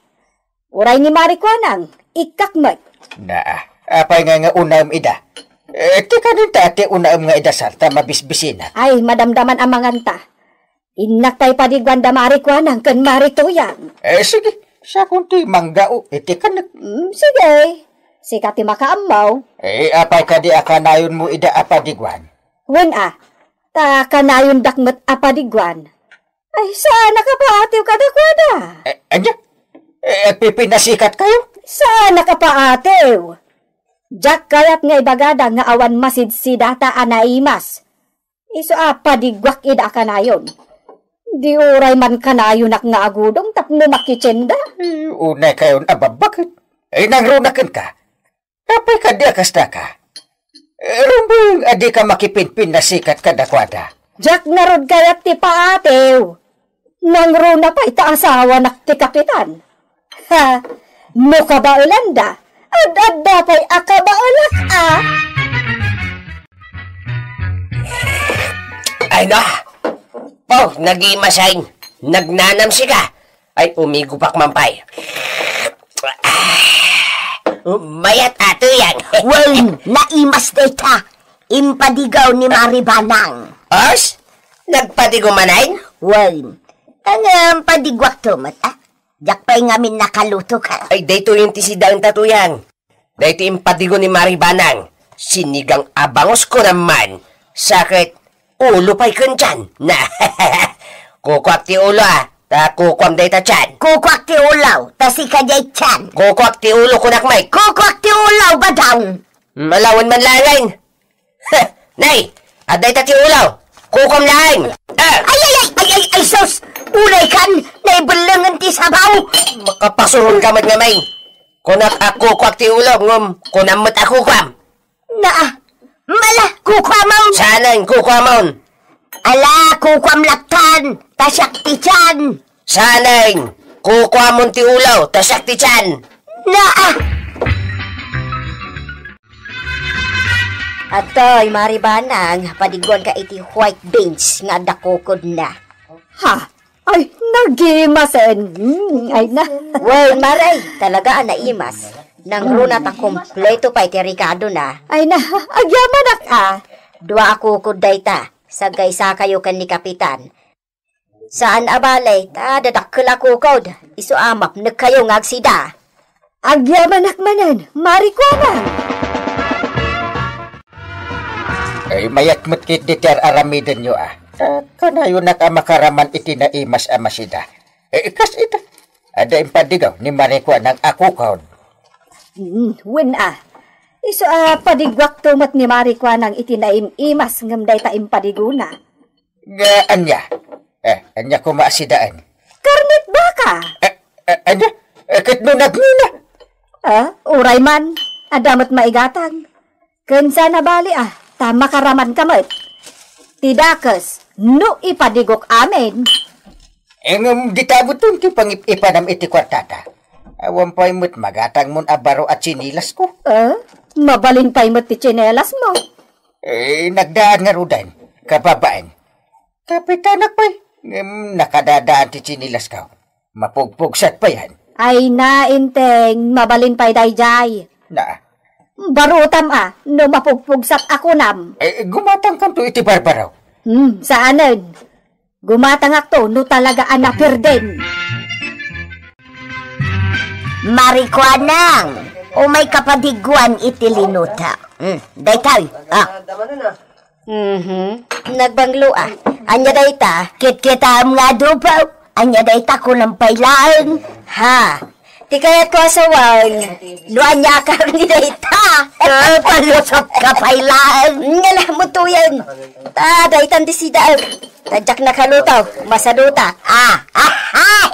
Uray ni Mari Kuanang, ikkak met. Naa, apay nga nga unaem ida? Eh, ti kaninta ti unaem nga idasal ta mabisbisinak. Ay, madamdaman a manganta. Innak pay padiguan da Mari Kuanang ken Mari Tuyang. Eh, sige, siakon ti manggao iti kanek. Mm, sige. Sika ti makaammo. Eh, apay kadi a kanayonmo ida a padiguan? Wen a, ta kanayondak met a padiguan. Ay, saanak a paatew kadakuada. Eh, ania? Eh, agpipinasikat kayo? Saanak a paatew. Diak kayat nga ibagada nga awan masidsidata a naimas. Isu a padiguak ida a kanayon. Di uray man kanayonak nga agudom tapno makitienda. Eh, unay kayon a babbaket. Eh, nangruna kenka. Apay kadi a kasta ka? Eh, rumbeng a di ka makipinpinnasikat kadakuada. Diak ngarud kayat ti paatew. Nangruna pay ta asawanak ti kapitan. Ha? No kabaelanda, ad-adda pay a kabaelak a. Ay na! Oh, nagimasen. Nagnanamsika. Ay, umigupak man pay. Mayat a, Tuyang. Wen, naimas dayta. Impadigaw ni Mari Banang. Os? Nagpadigo manen? Wen. Ngem padiguakto met, a. Diak pay ngamin nakaluto ka. Ay, daytoyen ti sidaenta, Tuyang. Daytoy impadigo ni Mari Banang, sinigang a bangus kunam man, sa ket ulo pay ken tian. Na, kukuak ti ulo, a, ta kukuam dayta tian. Kukuak ti ulo, ta sika diay tian. Kukuak ti ulo, kunak met. Kukuak ti ulo, badang. Malawan man laengen. Nay, adda ita ti ulo. Kukuam laeng. Ah! Ay, ay, ay, ay, ay, ay, sus! Unay kan, naibellengen ti sabaw. Makapasuron ka met ngamin. Kunak a kukuak ti ulo, ngem kunam met a kukuam. Naa, mala, kukuamon. Saanen, kukuamon. Ala, kukuam lattan, ta siak ti tian. Saanen, kukuamon ti ulo, ta siak ti tian. Naa. Adtoy, Mari Banang, padiguanka iti white beans nga adda kukodna. Ha? Ay, nagimasen. Mm, ay na. Well, Mari, talaga a naimas. Nangruna ta kompleto pay ti rekadona. Ay na, agyamanak a. Dua a kukod dayta. Saggaysakayo ken ni Kapitan. Saan a bale, ta dadakkel a kukod. Isu a mapnekkayo nga agsida. Agyamanak manen, Mari Kuanang. Ay, mayat met ketdi ti ar-aramidenyo a. Ta kanayonak a makaraman iti naimas a masida. Eh, kas ita, adda impadigaw ni Mari Kuanang a kukod. Mm, wen a. Isu a padiguakto met ni Mari Kuanang iti naim-imas ngem dayta impadigona. Nga ania? Eh, ania koma a sidaen? Karnet baka. Eh, eh, ania? Eh, ket no nagnina? Ah, uray man. Adda met maigatang. Ken saan a bale a, ta makaramanka met. Ti dakes, no ipadigok amin. Eh, ngem dita met ti pangip-ipanam iti kuartata. Awan pay met magatangmon a baro a tsinilasko. Eh, mabalin pay met ti tsinelasmo. Eh, nagdaan ngaruden, kababaen. Kapitanak pay, ngem nakadadaan ti tsinilasko. Mapugpugsat payen. Ay na, Enteng, mabalin pay daydiay. Na, Barutam a, no mapugpugsak a kunam. Eh, gumatangkanto iti barbaraw. Hmm, saanen. Gumatangakto no talaga a napirden. Marikuanang, umay kapadiguan iti linuta. Hmm, daytoy, ah. Mhm. Nagbanglo a. Ania dayta? Kitkitaem nga adobo. Ania dayta kunam pay laeng? Ha? Ti kayatko a sawang, no ania a karne dayta? Ah, palusot ka pay laeng. Nga la, mutuyen. Ta, daytan ti sidaem. Ta diak nakaluto, masaduta. Ah, ah, ah,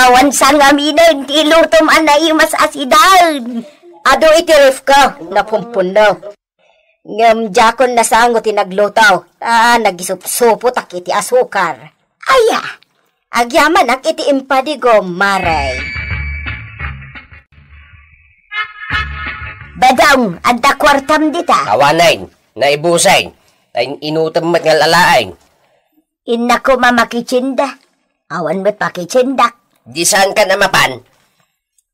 awan sangaminen ti ilutom a naimas a sidaen. Adu iti ref ko, napumpunno. Ngem diakon nasango ti nagluto, ta nagisupsupotak iti asukar. Aya, agyamanak iti impadigom, Mare. Badong, adda kuartam dita? Awanen, naibusen. Ta in-inutem met nga lalaeng. Innak koma makitienda. Awan met pakitiendak. Di saankan a mapan?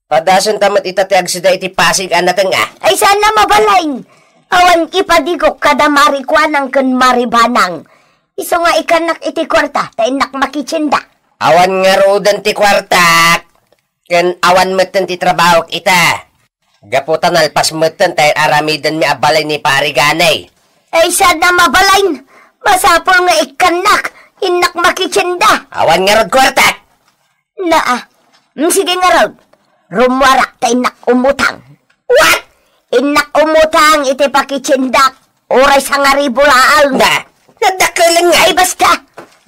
Padasenta met ita ti agsida iti pasig a nateng a. Ay, saan a mabalin? Awan ipadigok kada Marikuanang ken Maribanang. Isu nga ikkannak iti kuarta, ta innak makitienda. Awan ngaruden ti kuartak, ken awan metten ti trabahok ita. Gapu ta nalpas metten ta aramidenmi a balay ni Pari Ganay. Ay, saan a mabalin? Masapul nga ikkannak, innak makitienda. Awan ngarud kuartak. Naa. Mm, sige ngarud. Rummuarak ta innak umutang. What? Innak umutang iti pakitiendak. Uray sangaribu laeng. Na, nadakelen nga. Ay, basta.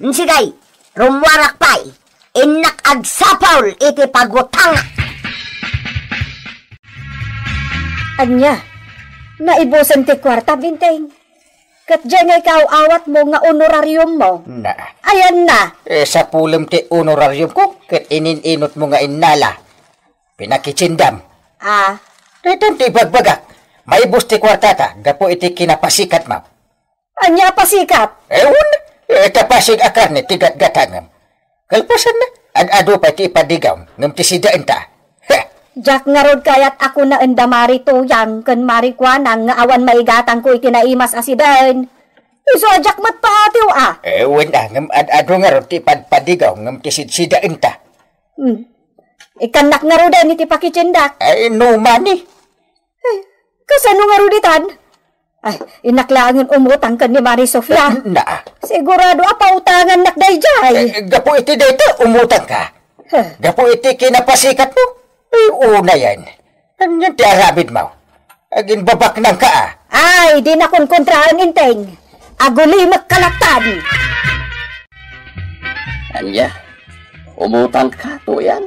Mm, sige. Rummuarak pay. Innak agsapul iti pagutangak. Ania? Naibusen ti kuarta, Binteng? Ket diay nga ikaaw-awatmo nga honorariummo? Na. Ayanna. Eh, sapulem ti honorariumko ket inin-inutmo nga innala. Pinakitiendam. Ah. Daytan ti ibagbagak. Maibus ti kuartata gapu iti kinapasikatmo. Ania a pasikat? Ewan, eh, ta pasig a karne ti gatgatangem. Kalpasanna, ad-adu pay ti ipadigom, ngem ti sidaenta. Heh! Diak ngarud kayat a kunaen da Mari Tuyang ken Mari Kuanang nga awan maigatangko iti naimas a sidaen. Isu a diak met paatiw a. Eh, wen a, ngem ad-adu ngarud ti ipadpadigom, ngem ti sidsidaenta. Hmm. Ikkannak ngaruden iti pakitiendak. Ay, no mani. Eh, kasano ngarud itan? Ay, innak laengen umutang ken ni Mari Sofia. Eh, na. Sigurado a pautangannak daydiay. Eh, gapu iti dayta, umutangka. Huh. Gapu iti kinapasikatmo. Ay, unayen. Anian ti aramidmo? Aginbabaknangka a. Ay, di nakunkontraen, Inteng. Agulimekka lattan. Ania? Umutangka, Tuyang?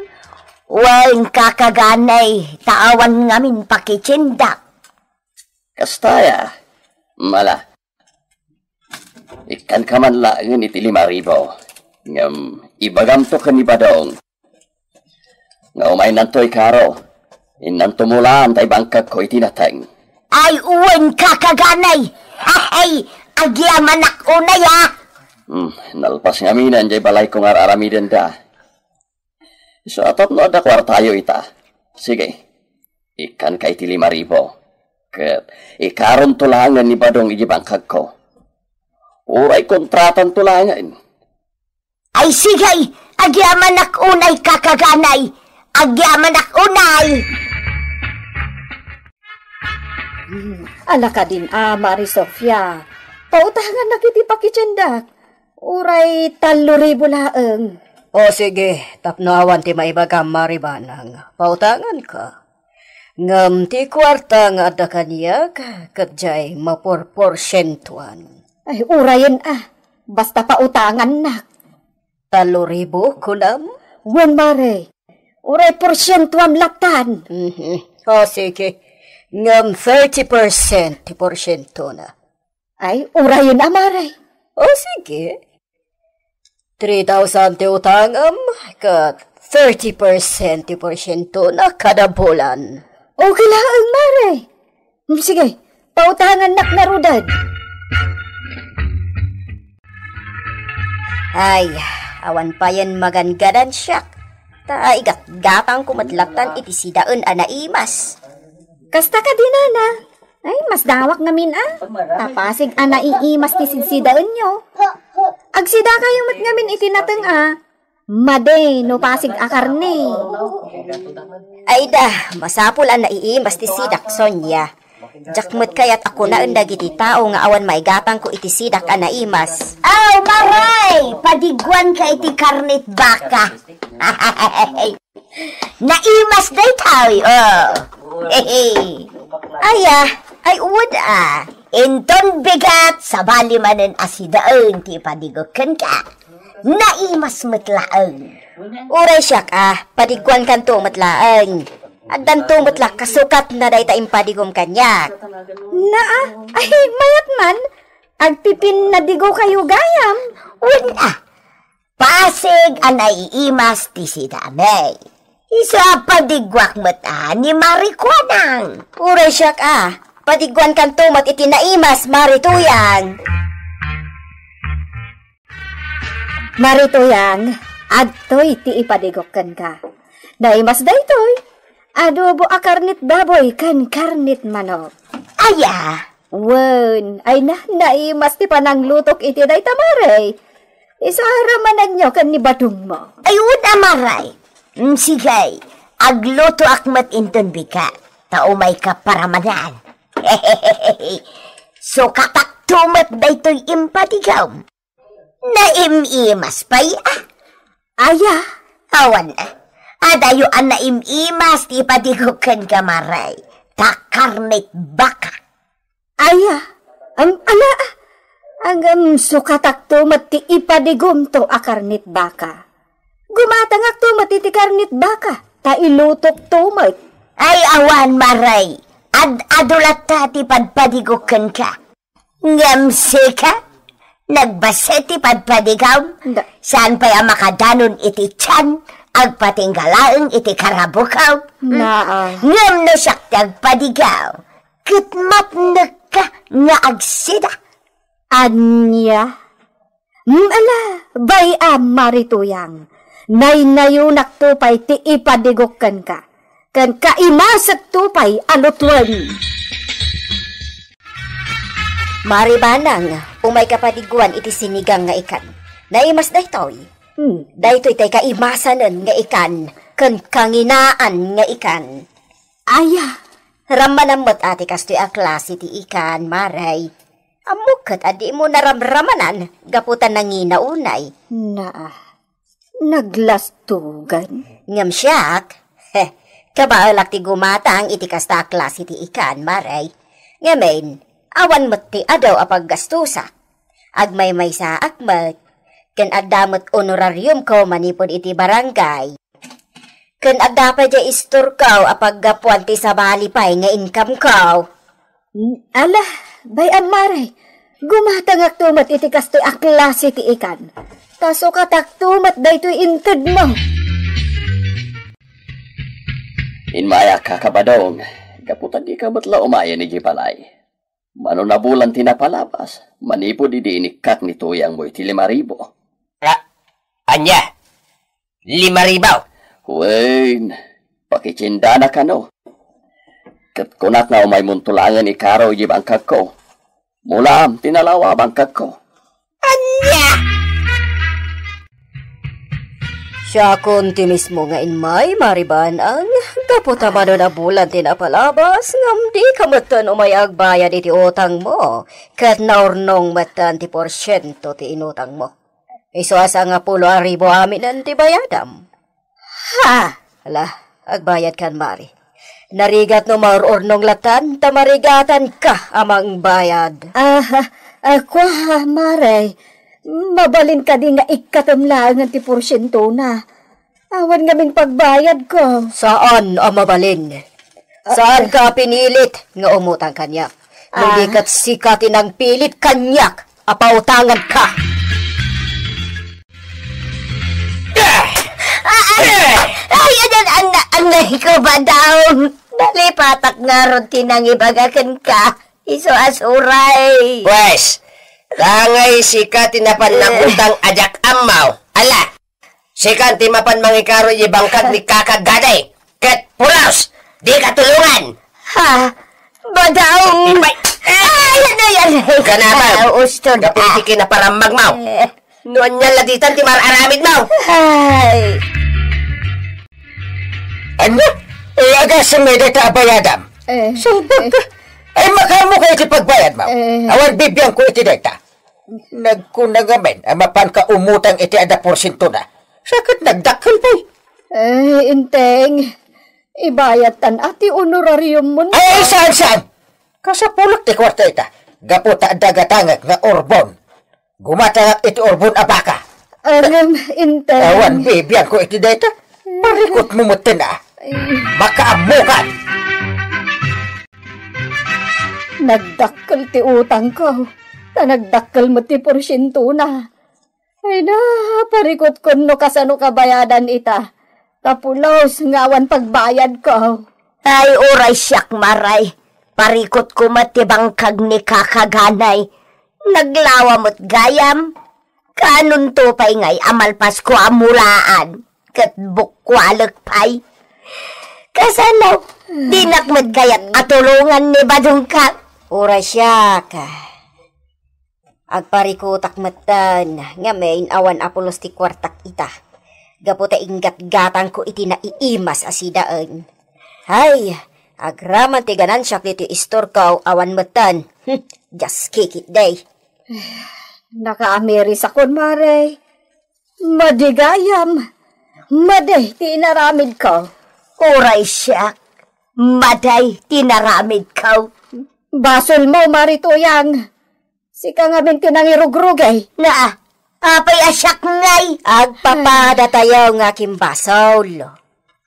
Wen, Kaka Ganay, ta awan ngamin pakitiendak. Kasta aya? Mala. Ikkanka man laengen iti lima ribu. Ngem ibagamto ken ni Badong nga umaynanto ikaro. Innanto mulaan ta ibangkagko iti nateng. Ay, wen, Kaka Ganay. Ay, agyamanak unay a. Hmm, nalpas ngaminen diay balayko nga ar-aramidenda. Isu a tapno adda kuartayo ita. Sige, ikkanka iti lima ribu. Ket ikaronto laengen ni Badong iti bangkagko. Uray kontratanto laengen. Ay, sige, agyamanak unay, Kaka Ganay. Agyamanak unay. Hmm, ala kadin a, Mari Sofia. Pautangannak iti pakitiendak. Uray tallo ribu laeng. O sige, tapno awan ti maibagam, Mari Banang, pautanganka. Ngem ti kuarta nga adda kaniak, ket diay maporporsientuan. Ay, urayen a, basta pautangannak. Tallo ribu, kunam? Wen, Mare. Uray porsientuam lattan. Mhm. O, sige. Ngem thirty percent ti porsientona. Ay, urayen a, Mare. O, sige. Three thousand ti utangem, ket thirty percent ti porsientona kada bulan. Okay laeng, Mare. Hmm, sige, pautangannak ngaruden. Ay, awan payen magangadan siak. Ta igatgatangko met lattan iti sidaen a naimas. Kasta kadi, nana. Ay, masdawak ngamin a. Tapasig a naiimas ti sidsidaenyo. Agsidakayo met ngamin iti nateng a. Madi no pasig a karne. Ay da, masapul a naiimas ti sidak, Sonia. Diak met kayat a kunaen dagiti tao nga awan maigatangko iti sidak a naimas. Aw, maray! Padiguanka iti karnet baka. Naimas daytoy, oh. Aya, ay, uwed a. Inton bigat, sabali manen a sidaen ti ipadigok kenka. Naimas met laeng. Uray siak a, padiguankanto met laeng. Addanto met la kasukatna dayta impadigom kaniak. Naa, ay, mayat man. Agpipinadigo kayo gayam. Wen a, pasig a naiimas ti sidami. Isu a padiguak met a ni Marikuanang. Uray siak a, padiguankanto met iti naimas, Mari Tuyang. Mari Tuyang, adtoy ti ipadigok kenka. Naimas daytoy, adobo a karnet baboy ken karnet manok. Aya? Wen, ay na, naimas ti pananglutok iti dayta, Mari. Isu a ramananyo ken ni badongmo. Ay, wen a, Mari. Mm, sige, aglutoak met inton bigat, ta umayka paramanan. Sukatakto met daytoy impadigom. Naim-imas pay a. Aya? Awan a. Adayo a naim-imas ti ipadigok kenka, Mari. Ta karnet baka. Aya? Am, ala, a. Ngem sukatakto met ti ipadigomto a karnet baka. Gumatangakto met iti karnet baka, ta ilutokto met. Ay, awan, Mari. Ad-adu latta ti padpadigok kenka. Ngem sika, nagbassit ti padpadigom, saan pay a makadanon iti tian, agpatingga laeng iti karabuko. Naa. Ngem no siak ti agpadigom, ket mapnekka nga agsida. Ania? Mm, ala, bay-am, Mari Tuyang. Naynayonakto pay ti ipadigok kenka. Ken kaimasekto pay a lutuen. Mari Banang, umayka padiguan iti sinigang nga ikan. Naimas daytoy. Hmm. Daytoy tay kaimasanen nga ikan, ken kanginaan nga ikan. Aya? Rammanam met a ti kastoy a klase ti ikan, Mari. Ammok ket a dimo naramramanan gapu ta nangina unay. Naa, naglastugan. Ngem siak, heh, kabaelak ti gumatang iti kasta a klase ti ikan, Mari. Ngamin, awan met ti adu a paggastusak. Agmaymaysaak met, ken adda met honorariumko manipud iti barangay. Ken adda pay diay istorko a paggapuan ti sabali pay nga income-ko. Ala, bay-am, Mari, gumatangakto met iti kastoy a klase ti ikan. Ta sukatakto met daytoy intedmo. Immayak, Kaka Badong, gapu ta dika met la umayen idiay balay. Mano nabulan ti napalabas, manipud idi inikkak ni Tuyangmo iti lima ribu. A-, ania? Lima ribu? Wen, pakitiendana kano. Ket kunak nga umaymonto laengen ikaro idiay bangkagko. Mulam ti nalawa a bangkagko. Ania? Siakon ti mismo nga immay, Mari Banang, gapu ta mano nabulan ti napalabas, ngem dika metten umay agbayad iti utangmo, ket naurnong metten ti porsiento ti inutangmo. Isu a sangapulo a ribu aminen ti bayadam. Ha? Ala, agbayadkan, Mari. Narigat no maur-urnong latan, ta marigatanka a mangbayad. Ah, ah, kua, Mari. Mabalin kadi nga ikkatem laengen ti porsientona? Awan ngamin pagbayadko. Saan a mabalin? Saanka a pinilit nga umutang kaniak. No di ket sika ti nangpilit kaniak a pautanganka. Ay, ay, ay, ay, ay, ay, ko ba daw? Nalipatak ngarud ti nangibaga kenka. Isu a suray. Pwes, dangay sika ti napan nangutang a diak ammo. Ala, sika ti mapan mangikaro iti bangkag ni Kaka Gaday. Ket pulos, dika tulongan. Ha? Badaw! Ay, ay, ay, ay. Ganabag. Ah, ustod. Gapu iti kinaparammagmo. Eh. No ania la ditan ti mar-aramidmo. Ay. Ania? Eh, agasem met dayta a bayadam. Eh. Salbag ka. Ay, makaammoka iti pagbayadmo. Eh. Awan bibiangko iti dayta. Nagkuna ngamin a mapanka umutang iti adda porsientona. Sa ket nagdakkel pay. Eh, Enteng, ibayadtan a ti honorariummo. Ay, saan, saan? Kasapulek ti kuarta ita. Gapu ta adda gatangek nga urbon. Gumatangak iti urbon a baka. Ngem, Enteng. Awan bibiangko iti dayta. Parikutmo metten a. Ay. Makaammokan. Nagdakkel ti utangko, ta nagdakkel met ti porsientona. Ay na, parikutkon no kasano kabayadan ita. Ta pulos nga awan pagbayadko. Ay, uray siak, Maray. Parikutko met ti bangkag ni Kaka Ganay. Naglawa met gayam. Kaanonto pay ngay a malpasko a mulaan ket bukkualek pay? Kasano, dinak met kayat a tulongan ni Badongka? Uray siak, agparikutak metten, ngamin awan a pulos ti kuartak ita. Gapu ta inggatgatangko iti naiimas a sidaen. Hay, agraman ti ganansiak ditoy istorko, awan metten. Hm, dias kikit day. Nakaamirisakon, Mare. Madi gayam. Madi ti inaramidko. Uray siak. Madi ti inaramidko. Basolmo, Mare Tuyang. Sika ngamin ti nangirugrugay. Naa, apay a siak ngay? Agpapadatayo nga kimbasol.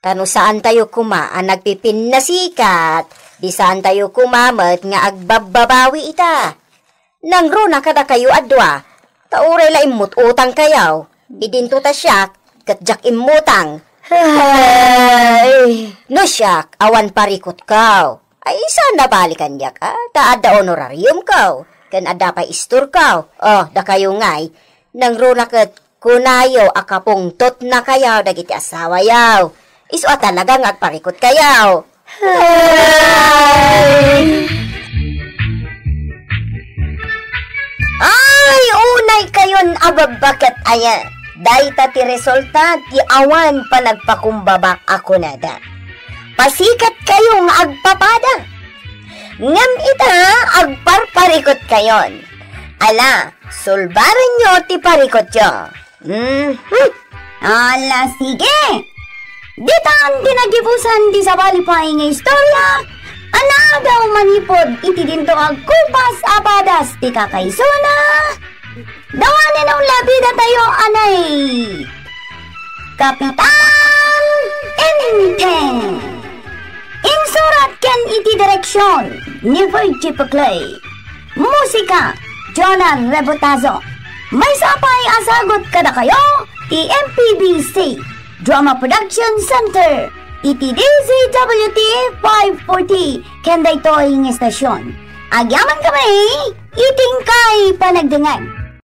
Ta no saantayo koma a nagpipinnasikat, di saantayo koma met nga agbabbabawi ita. Nangruna kadakayo a dua, ta uray la immut-utangkayo, idinto ta siak, ket diak immutang. Ay. No siak, awan parikutko. Ay, saan a balikan diak, a? Ta adda honorariumko, ken adda pay istorko. O, dakayo ngay, nangruna ket kunayo a kapungtotnakayo dagiti asawayo. Isu a talaga nga agparikutkayo. Ay! Ay, unaykayon a babbaket aya. Dayta ti resulta ti awan panagpakumbaba a kunada. Pasikatkayo nga agpapada. Ngem ita, agparparikutkayon. Ala, sulbarenyo ti parikutyo. Mhm. Ala, sige. Ditan ti nagibusan ti sabali pay nga istorya, a nagaw manipud iti dinto agkupas a padas ti kakaisuna. Dawanen a unlabidatayo anay Kapitan Enteng. Insurat ken iti direksion ni Virgie Peclay. Musika, Jonah Rebotazo. Maysa pay a sagut kadakayo ti M P B C Drama Production Center iti D Z W T five forty ken daytoy nga estasion. Agyaman kami iti inkay panagdengngeg.